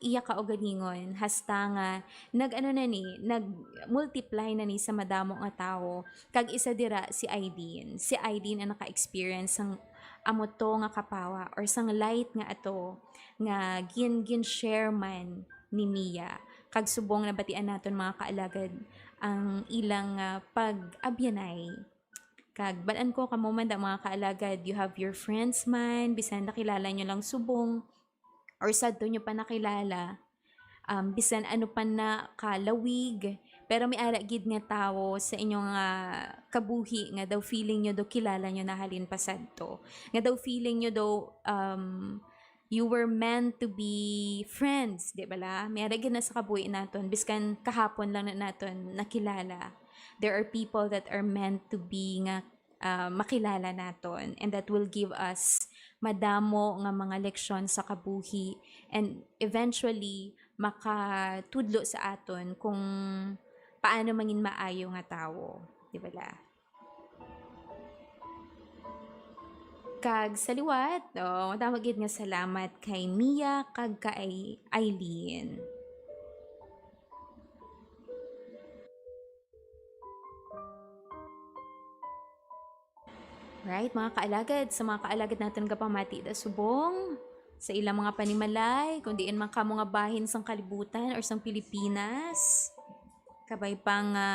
iya kaugalingon, hasta nga nag-ano na ni, nag-multiply na ni sa madamo nga tawo. Kag isa dira si Aileen. Si Aileen ang naka-experience sang amo to nga kapawa or sang light nga ato nga gin-, gin-share man ni Mia. Kag subong nabatian naton, mga kaalagad, ang ilang, ah, pag-abyanay. Kag bal-an ko kamo man da, mga kaalagad, you have your friends man, bisan nakilala nyo lang subong, or sadto nyo pa nakilala, um, bisan ano pa na kalawig, pero may ara gid nga tawo sa inyo nga kabuhi nga daw feeling nyo daw kilala nyo na halin pa sadto. Nga daw feeling nyo daw, um, you were meant to be friends, di bala? May ara gid na sa kabuhi naton, biskan kahapon lang na naton nakilala. There are people that are meant to be nga, ah, makilala naton, and that will give us madamo nga mga leksyon sa kabuhi, and eventually makatudlo sa aton kung paano mangin maayo nga tawo, di bala? Kag sa liwat, oh, madamo gid nga salamat kay Mia kag kay Aileen. Right, mga kaalagad, sa mga kaalagad naton gapamati da subong sa ilang mga panimalay, kung diin man kamo nga bahin sang kalibutan or sang Pilipinas, kabay pa nga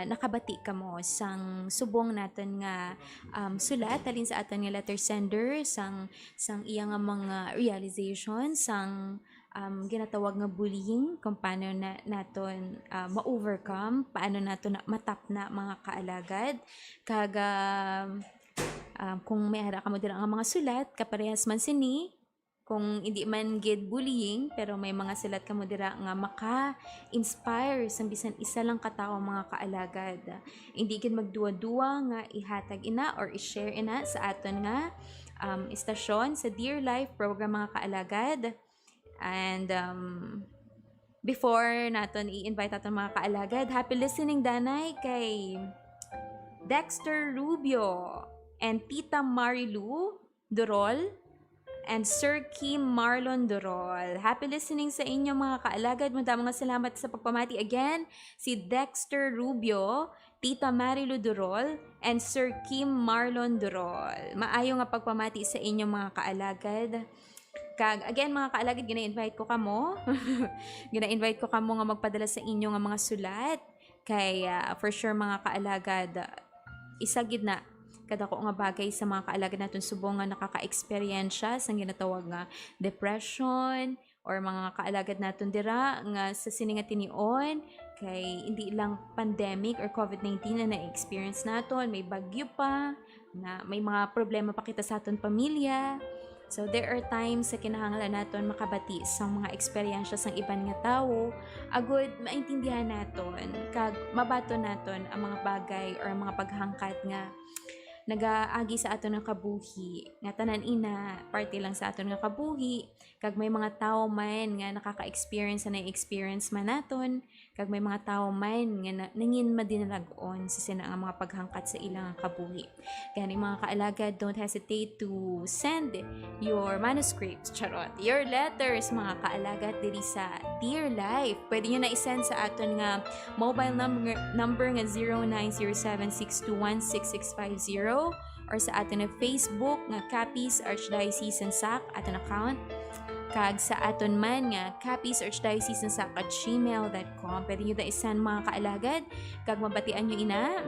nakabati kamo sang subong naton nga, um, sulat halin sa aton nga letter sender, sang, sang iya nga mga realization, sang, um, ginatawag nga bullying, kung paano na, naton, ah, ma-overcome, paano naton na matapna, mga kaalagad. Kag, um, um, kung may ara kamo dira nga mga sulat, kaparehas man sini, Kung hindi man gid bullying, pero may mga sulat kamo dira nga maka-inspire sang bisan isa lang ka tawo, mga kaalagad. Hindi gid magduwa-duwa nga ihatag ina or i-share ina sa aton nga, um, istasyon sa Dear Life program, mga kaalagad. And, um, before naton i-invite aton mga kaalagad, happy listening danay kay Dexter Rubio and Tita Marilu Durol and Sir Kim Marlon Durol. Happy listening sa inyo, mga kaalagad. Madamo nga salamat sa pagpamati. Again, si Dexter Rubio, Tita Marilu Durol, and Sir Kim Marlon Durol. Maayo nga pagpamati sa inyo, mga kaalagad. Kag again, mga kaalagad, gina-invite ko kamo. Gina-invite ko kamo nga magpadala sa inyo nga mga sulat. Kay, ah, for sure, mga kaalagad, ah, isa gid na kadako nga bagay sa mga kaalagad naton subong nga nakaka-eksperyensya sang ginatawag nga depression, or mga kaalagad naton dira nga sa sini nga tinion, kay hindi lang pandemic or covid nineteen ang na-experience naton, may bagyo pa, na may mga problema pa kita sa aton pamilya. So, there are times sa kinahanglan naton makabati sa mga eksperyensya sang iban nga tawo, agud maintindihan naton kag mabaton naton ang mga bagay or ang mga paghangkat nga nagaagi sa aton nga kabuhi, nga tanan ina parte lang sa aton nga kabuhi, kag may mga tawo man nga nakaka-experience sa na-experience man naton, kag may mga tawo man nga na-, nangin madinalag-on sa sina nga mga paghangkat sa ila nga kabuhi. Gani, mga kaalagad, don't hesitate to send your manuscripts, charot, your letters, mga kaalagad, diri sa Dear Life. Pwede nyo na i-send sa aton nga mobile number, number nga zero nine zero seven six two one six six five zero, or sa aton nga Facebook nga Capiz Archdiocesan Sac, aton account, kag sa aton man nga Capiz Archdiocesan Sac at gmail dot com. Pwede nyo da i-send, mga kaalagad, kag mabatian nyo ina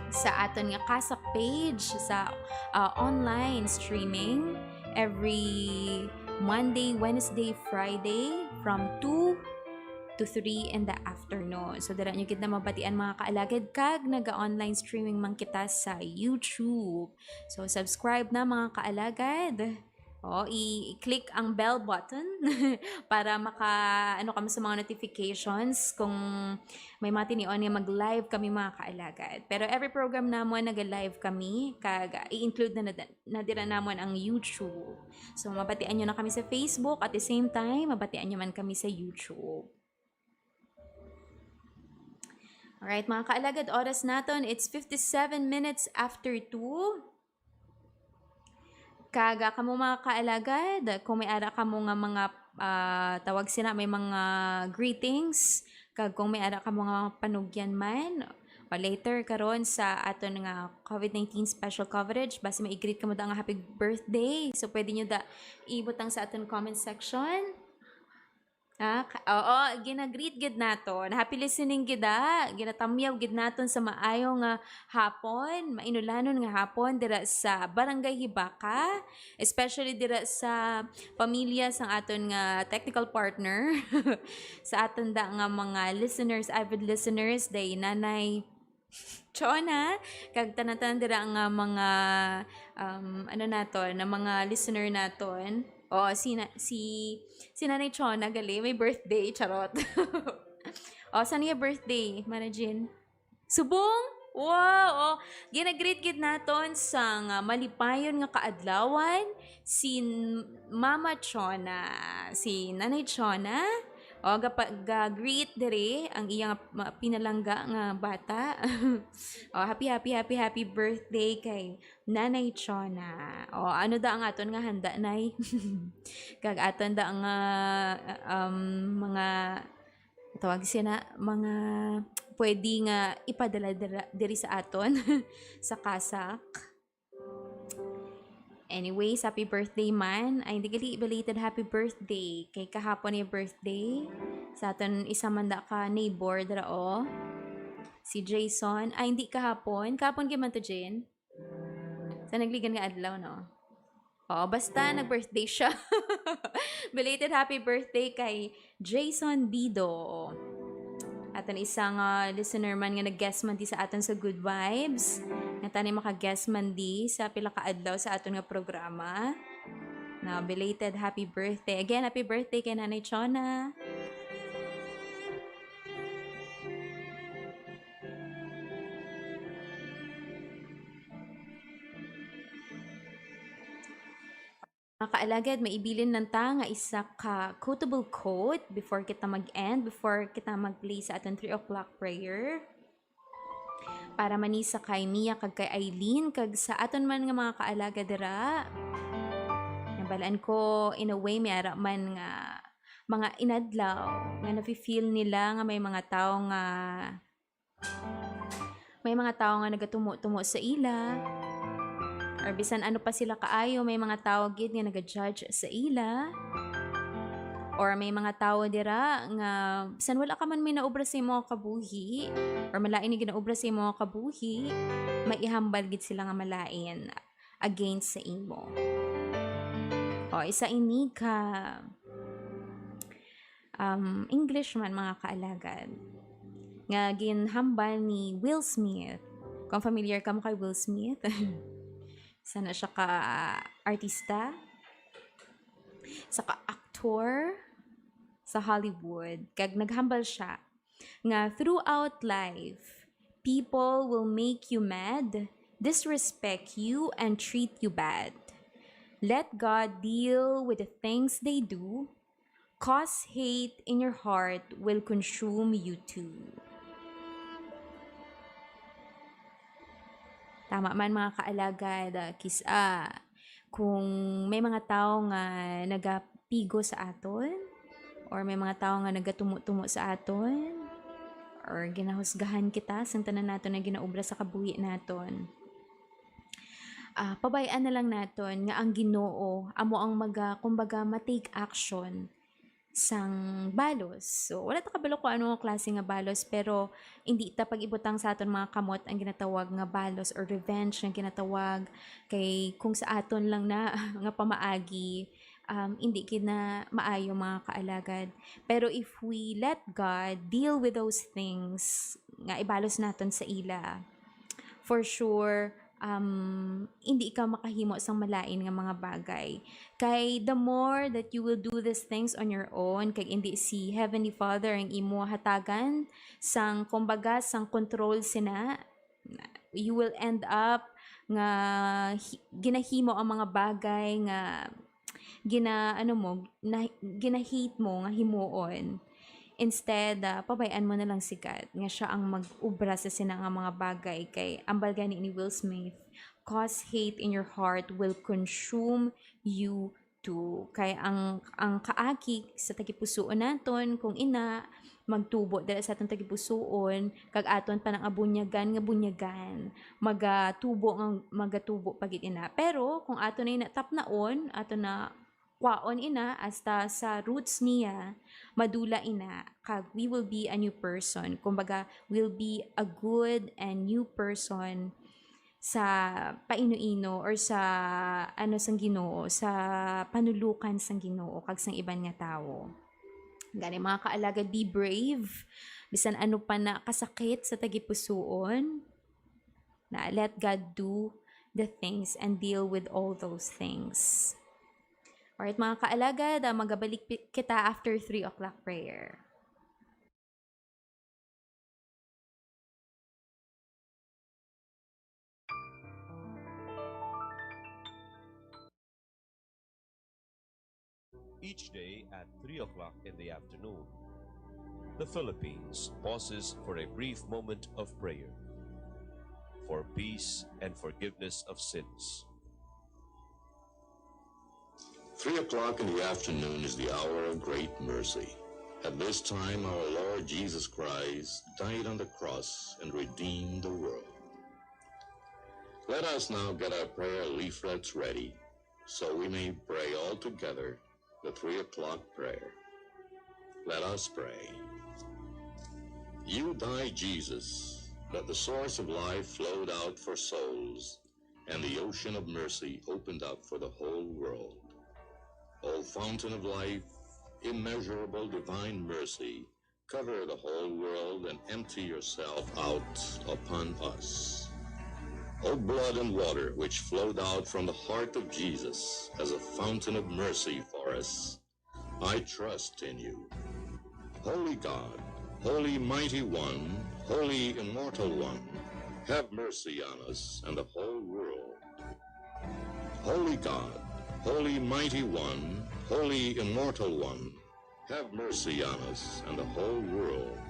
sa aton nga CASAC page sa, ah, online streaming every Monday, Wednesday, Friday from two to three in the afternoon. So, dira nyo gid na mabatian, mga kaalagad, kag naga-online streaming man kita sa YouTube. So, subscribe na, mga kaalagad. O, i-, i-click ang bell button para maka, ano, kamo sa mga notifications kung may mga tinion nga mag-live kami, mga kaalagad. Pero every program namon, naga-live kami, kag i-include na, na, na dira namon ang YouTube. So, mabatian nyo na kami sa Facebook, at the same time, mabatian nyo man kami sa YouTube. Alright, mga kaalagad, oras naton, it's fifty-seven minutes after two. Kag, ah, kamo, mga kaalagad, kung may ara kamo nga mga, ah, tawag sina, may mga greetings, kag kung may ara kamo nga mga panugyan man, o later karon sa aton nga covid nineteen special coverage, basi may i-greet kamo da nga happy birthday. So, pwede nyo da ibutang sa aton comment section. Ah, ka-, oo, gina-greet gid naton. Happy listening gid, ah. Ginatamyaw gid naton sa maayo nga hapon, mainulanon nga hapon dira sa Barangay Hibaca, especially dira sa pamilya sang aton nga technical partner, sa aton da nga mga listeners, avid listeners, day Nanay Chona, kag tanan-tanan dira nga mga, um, ano naton, na mga listener naton. O, si na-, si, si Nanay Chona, gali, may birthday, charot. O, saan niya birthday, Mana Jean? Subong? Wow! O, ginagreet gid naton sang, ah, malipayon nga kaadlawan si N-, Mama Chona, si Nanay Chona. O, gapa-, ga-greet diri ang iyang ma-, pinalangga nga bata. O, happy, happy, happy, happy birthday kay Nanay Chona. O, ano da ang aton nga handa, Nay? Kag aton da nga, um, mga, tawag siya na, mga pwede nga ipadala dira, diri sa aton, sa CASAC. Anyways, happy birthday man. Ay, hindi gali belated happy birthday. Kay kahapon yung birthday. Sa aton isa man da ka neighbor dira, o. Si Jason. Ay, hindi kahapon. Kahapon gid man to, Jane. Sa nagligan nga adlaw, no? O, basta nag-birthday siya. Belated happy birthday kay Jason Bido. Aton isang, ah, listener man nga nag-guest man di sa aton sa Good Vibes. Nga tani maka-guest man di sa pila ka adlaw sa aton nga programa. Now, belated happy birthday. Again, happy birthday kay Nanay Chona. Mga kaalagad, maibilin lang ta nga isa ka quotable quote before kita mag-end, before kita mag-play sa aton three o'clock prayer. Para man ni sa kay Mia kag kay Eileen, kag sa aton man nga mga kaalaga dira. Nabalaan ko, in a way, may ara man nga mga inadlaw nga nafe-feel nila nga may mga tawo nga, may mga tawo nga nagatumo-tumo sa ila. Or bisan ano pa sila kaayo, may mga tawo gid nga naga-judge sa ila. Or may mga tawo dira nga bisan wala ka man may naobra sa imo nga kabuhi, or malain ni ginaobra sa imo nga kabuhi, may ihambal gid sila nga malain against sa imo. O, isa ini ka, um, English man, mga kaalagad, nga ginhambal ni Will Smith. Kung familiar ka mo kay Will Smith, sana siya ka artista, sa ka aktor sa Hollywood. Kag naghambal siya nga throughout life, people will make you mad, disrespect you, and treat you bad. Let God deal with the things they do, cause hate in your heart will consume you too. Tama man, mga kaalagad, ah, kis-, ah, kung may mga tawo nga nagapigo sa aton, or may mga tawo nga nagatumo-tumo sa aton, or ginahusgahan kita sang tanan naton nga ginaobra sa kabuhi naton, ah, pabay-an na lang naton nga ang Ginoo amo ang maga-, kumbaga, ma-take action sang balos. So, wala ta kabalo kung ano nga klase nga balos, pero indi ta pag-ibutang sa aton mga kamot ang ginatawag nga balos or revenge nga ginatawag. Kay kung sa aton lang na nga pamaagi, um, indi gid na maayo, mga kaalagad. Pero if we let God deal with those things nga ibalos naton sa ila, for sure, um, hindi ka makahimo sang malain nga mga bagay. Kay the more that you will do these things on your own, kag hindi si Heavenly Father ang imo hatagan sang, kumbaga, sang control sina, you will end up nga hi-, ginahimo ang mga bagay nga gina-, ano mo, na, gina-hate mo nga himuon. Instead, ah, pabay-an mo na lang si God nga siya ang mag-obra sa sina nga mga bagay, kay ambal gani ni Will Smith, "Cause hate in your heart will consume you too." Kay ang, ang kaagi sa tagipusoon naton, kung ina, magtubo dira sa aton tagipusoon, kag aton pa nang abunyagan nga bunyagan, magatubo nga magatubo pa gid ina. Pero kung ato na ina tapnaon, ato na kwaon ina hasta sa roots niya, madula ina, kag we will be a new person. Kumbaga, will be a good and new person sa paino-ino or sa, ano, sang Ginoo, sa panulukan sang Ginoo kag sang iban nga tawo. Gani, mga kaalagad, be brave. Bisan ano pa na kasakit sa tagipusoon, na let God do the things and deal with all those things. Alright, mga kaalagad, ah, magabalik pi-, kita after three o'clock prayer. Each day at three o'clock in the afternoon, the Philippines pauses for a brief moment of prayer for peace and forgiveness of sins. Three o'clock in the afternoon is the hour of great mercy. At this time, our Lord Jesus Christ died on the cross and redeemed the world. Let us now get our prayer leaflets ready so we may pray all together the three o'clock prayer. Let us pray. You died, Jesus, that the source of life flowed out for souls, and the ocean of mercy opened up for the whole world. O fountain of life, immeasurable divine mercy, cover the whole world and empty yourself out upon us. O blood and water which flowed out from the heart of Jesus as a fountain of mercy for us, I trust in you. Holy God, holy mighty one, holy immortal one, have mercy on us and the whole world. Holy God, holy mighty one, holy immortal one, have mercy on us and the whole world.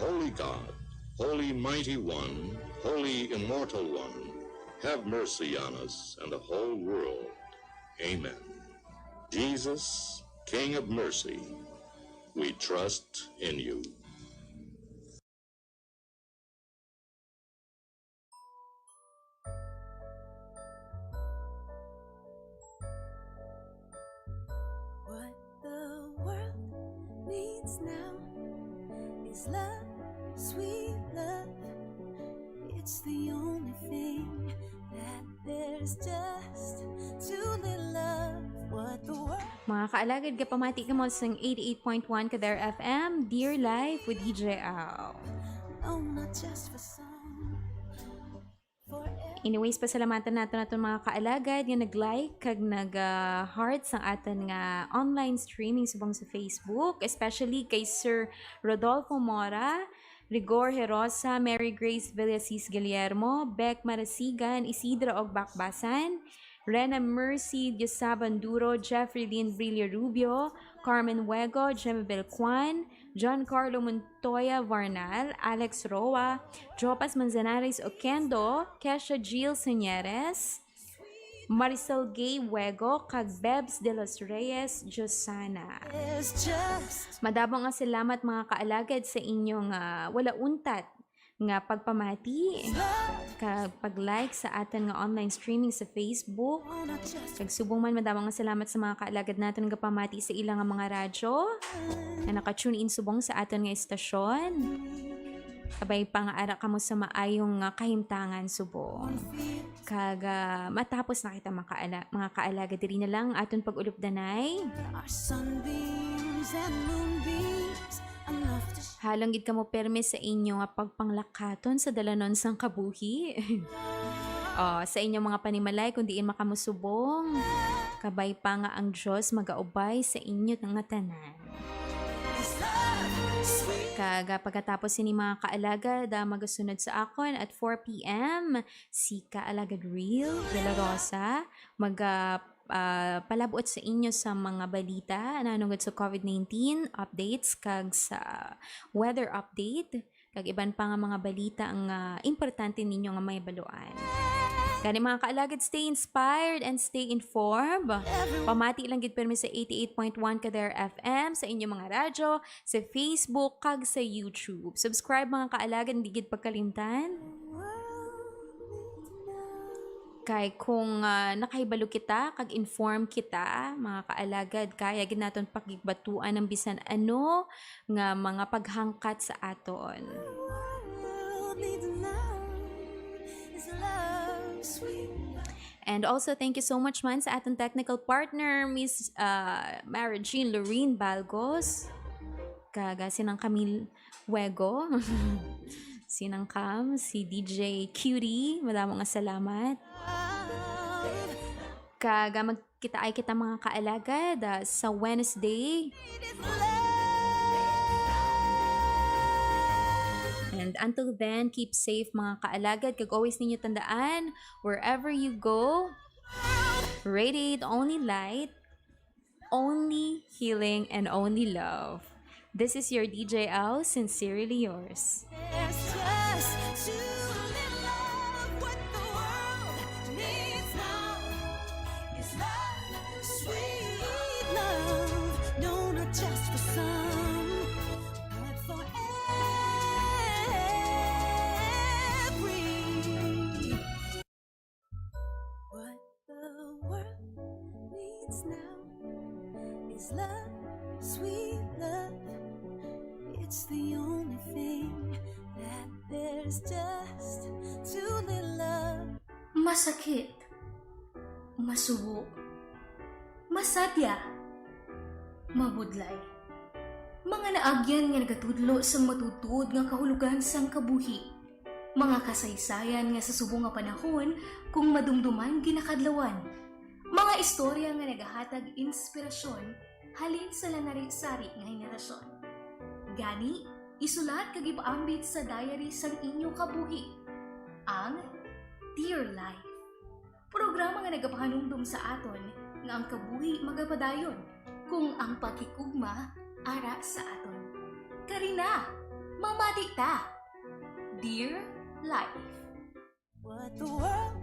Holy God, holy mighty one, holy immortal one, have mercy on us and the whole world. Amen. Jesus, King of mercy, we trust in you. What the world needs now is love, sweet love. It's the only thing that there's just too little of. What the world Mga kaalagad, gapamati kamo sang eighty-eight point one Kader F M, Dear Life with D J Al. Oh, not just for some. Forever. Anyways, pasalamatan nato naton mga kaalagad nga nag-like kag nag-heart sang aton nga online streaming subong sa Facebook, especially kay Sir Rodolfo Mora, Rigor Herosa, Mary Grace Villasis Guillermo, Beck Marasigan, Isidra og Bakbasan, Rena Mercy Diosabanduro, Jeffrey Lynn Brilla Rubio, Carmen Wego, Jemabel Kwan, John Carlo Montoya Varnal, Alex Roa, Jopas Manzanares Oquendo, Kesha Jill Señeres, Marisol Gay Wego, kag Bebs de los Reyes Josana. There's just Madamo nga salamat mga kaalagad sa inyong ah, wala untat nga pagpamati kag pag-like sa aton nga online streaming sa Facebook. oh, not just Kag subong man madamo nga salamat sa mga kaalagad naton nga gapamati sa ila nga mga radyo nga naka-tune in subong sa aton nga estasyon. Kabay pa nga ara kamo sa maayong nga kahimtangan subong. Kag ah, matapos na kita makaala, mga kaalaga, diri na lang aton pag-ulupdanay. Our sunbeams and moonbeams, enough to Halong gid kamo permi sa inyo nga pagpanglakaton sa dalanon sang kabuhi. Oh, sa inyong mga panimalay kung diin makamusubong. Kabay pa nga ang Dios magaubay sa inyo nga tanan. Is love sweet? Kag ah, pagkatapos sini mga kaalagad, ah, magasunod sa akon at four p.m. si Kaalagad Real de la Rosa. Mag ah, ah, palabot sa inyo sa mga balita nanungod sa COVID nineteen updates kag sa weather update kag iban pa nga mga balita nga importante ninyo nga mahibaluan. Gani mga kaalagad, stay inspired and stay informed. Pamati lang gid permi sa eighty-eight point one Kader F M sa inyong mga radyo, sa Facebook kag sa YouTube. Subscribe mga kaalagad, hindi gid pagkalimtan. Kay kung ah, nakahibalo kita kag inform kita, mga kaalagad, kaya gid naton pakigbatuan ang bisan ano nga mga paghangkat sa aton. World needs now is love sweet. And also, thank you so much man sa aton technical partner, Miss uh, Mary Jean Lorraine Balgos. Kag ah, sinang Camille Wego. Sinang Cam, si D J Cutie. Madamo nga salamat. Kag ah, magkita ay kita mga kaalagad ah, sa Wednesday. And until then, keep safe mga kaalagad. Kag always ninyo tandaan, wherever you go, radiate only light, only healing, and only love. This is your D J L, sincerely yours. There's just too little love. What the world needs now is love, sweet love. No, not just for some, but for every. What the world needs now is love, sweet love. It's the only thing that there's just too little of. Masakit, masubo, masadya, mabudlay. Mga naagyan nga nagatudlo sang matuod-tuod nga kahulugan sang kabuhi. Mga kasaysayan nga sa subong nga panahon kung madumduman ginakadlawan. Mga istorya nga nagahatag inspirasyon halin sa lanari-sari nga henerasyon. Gani, isulat kag ipaambit sa diary sang inyo kabuhi ang Dear Life. Programa nga nagapahanumdom sa aton nga ang kabuhi magapadayon kung ang pakikugma ara sa aton. Karina, mamati ta! Dear Life. What the world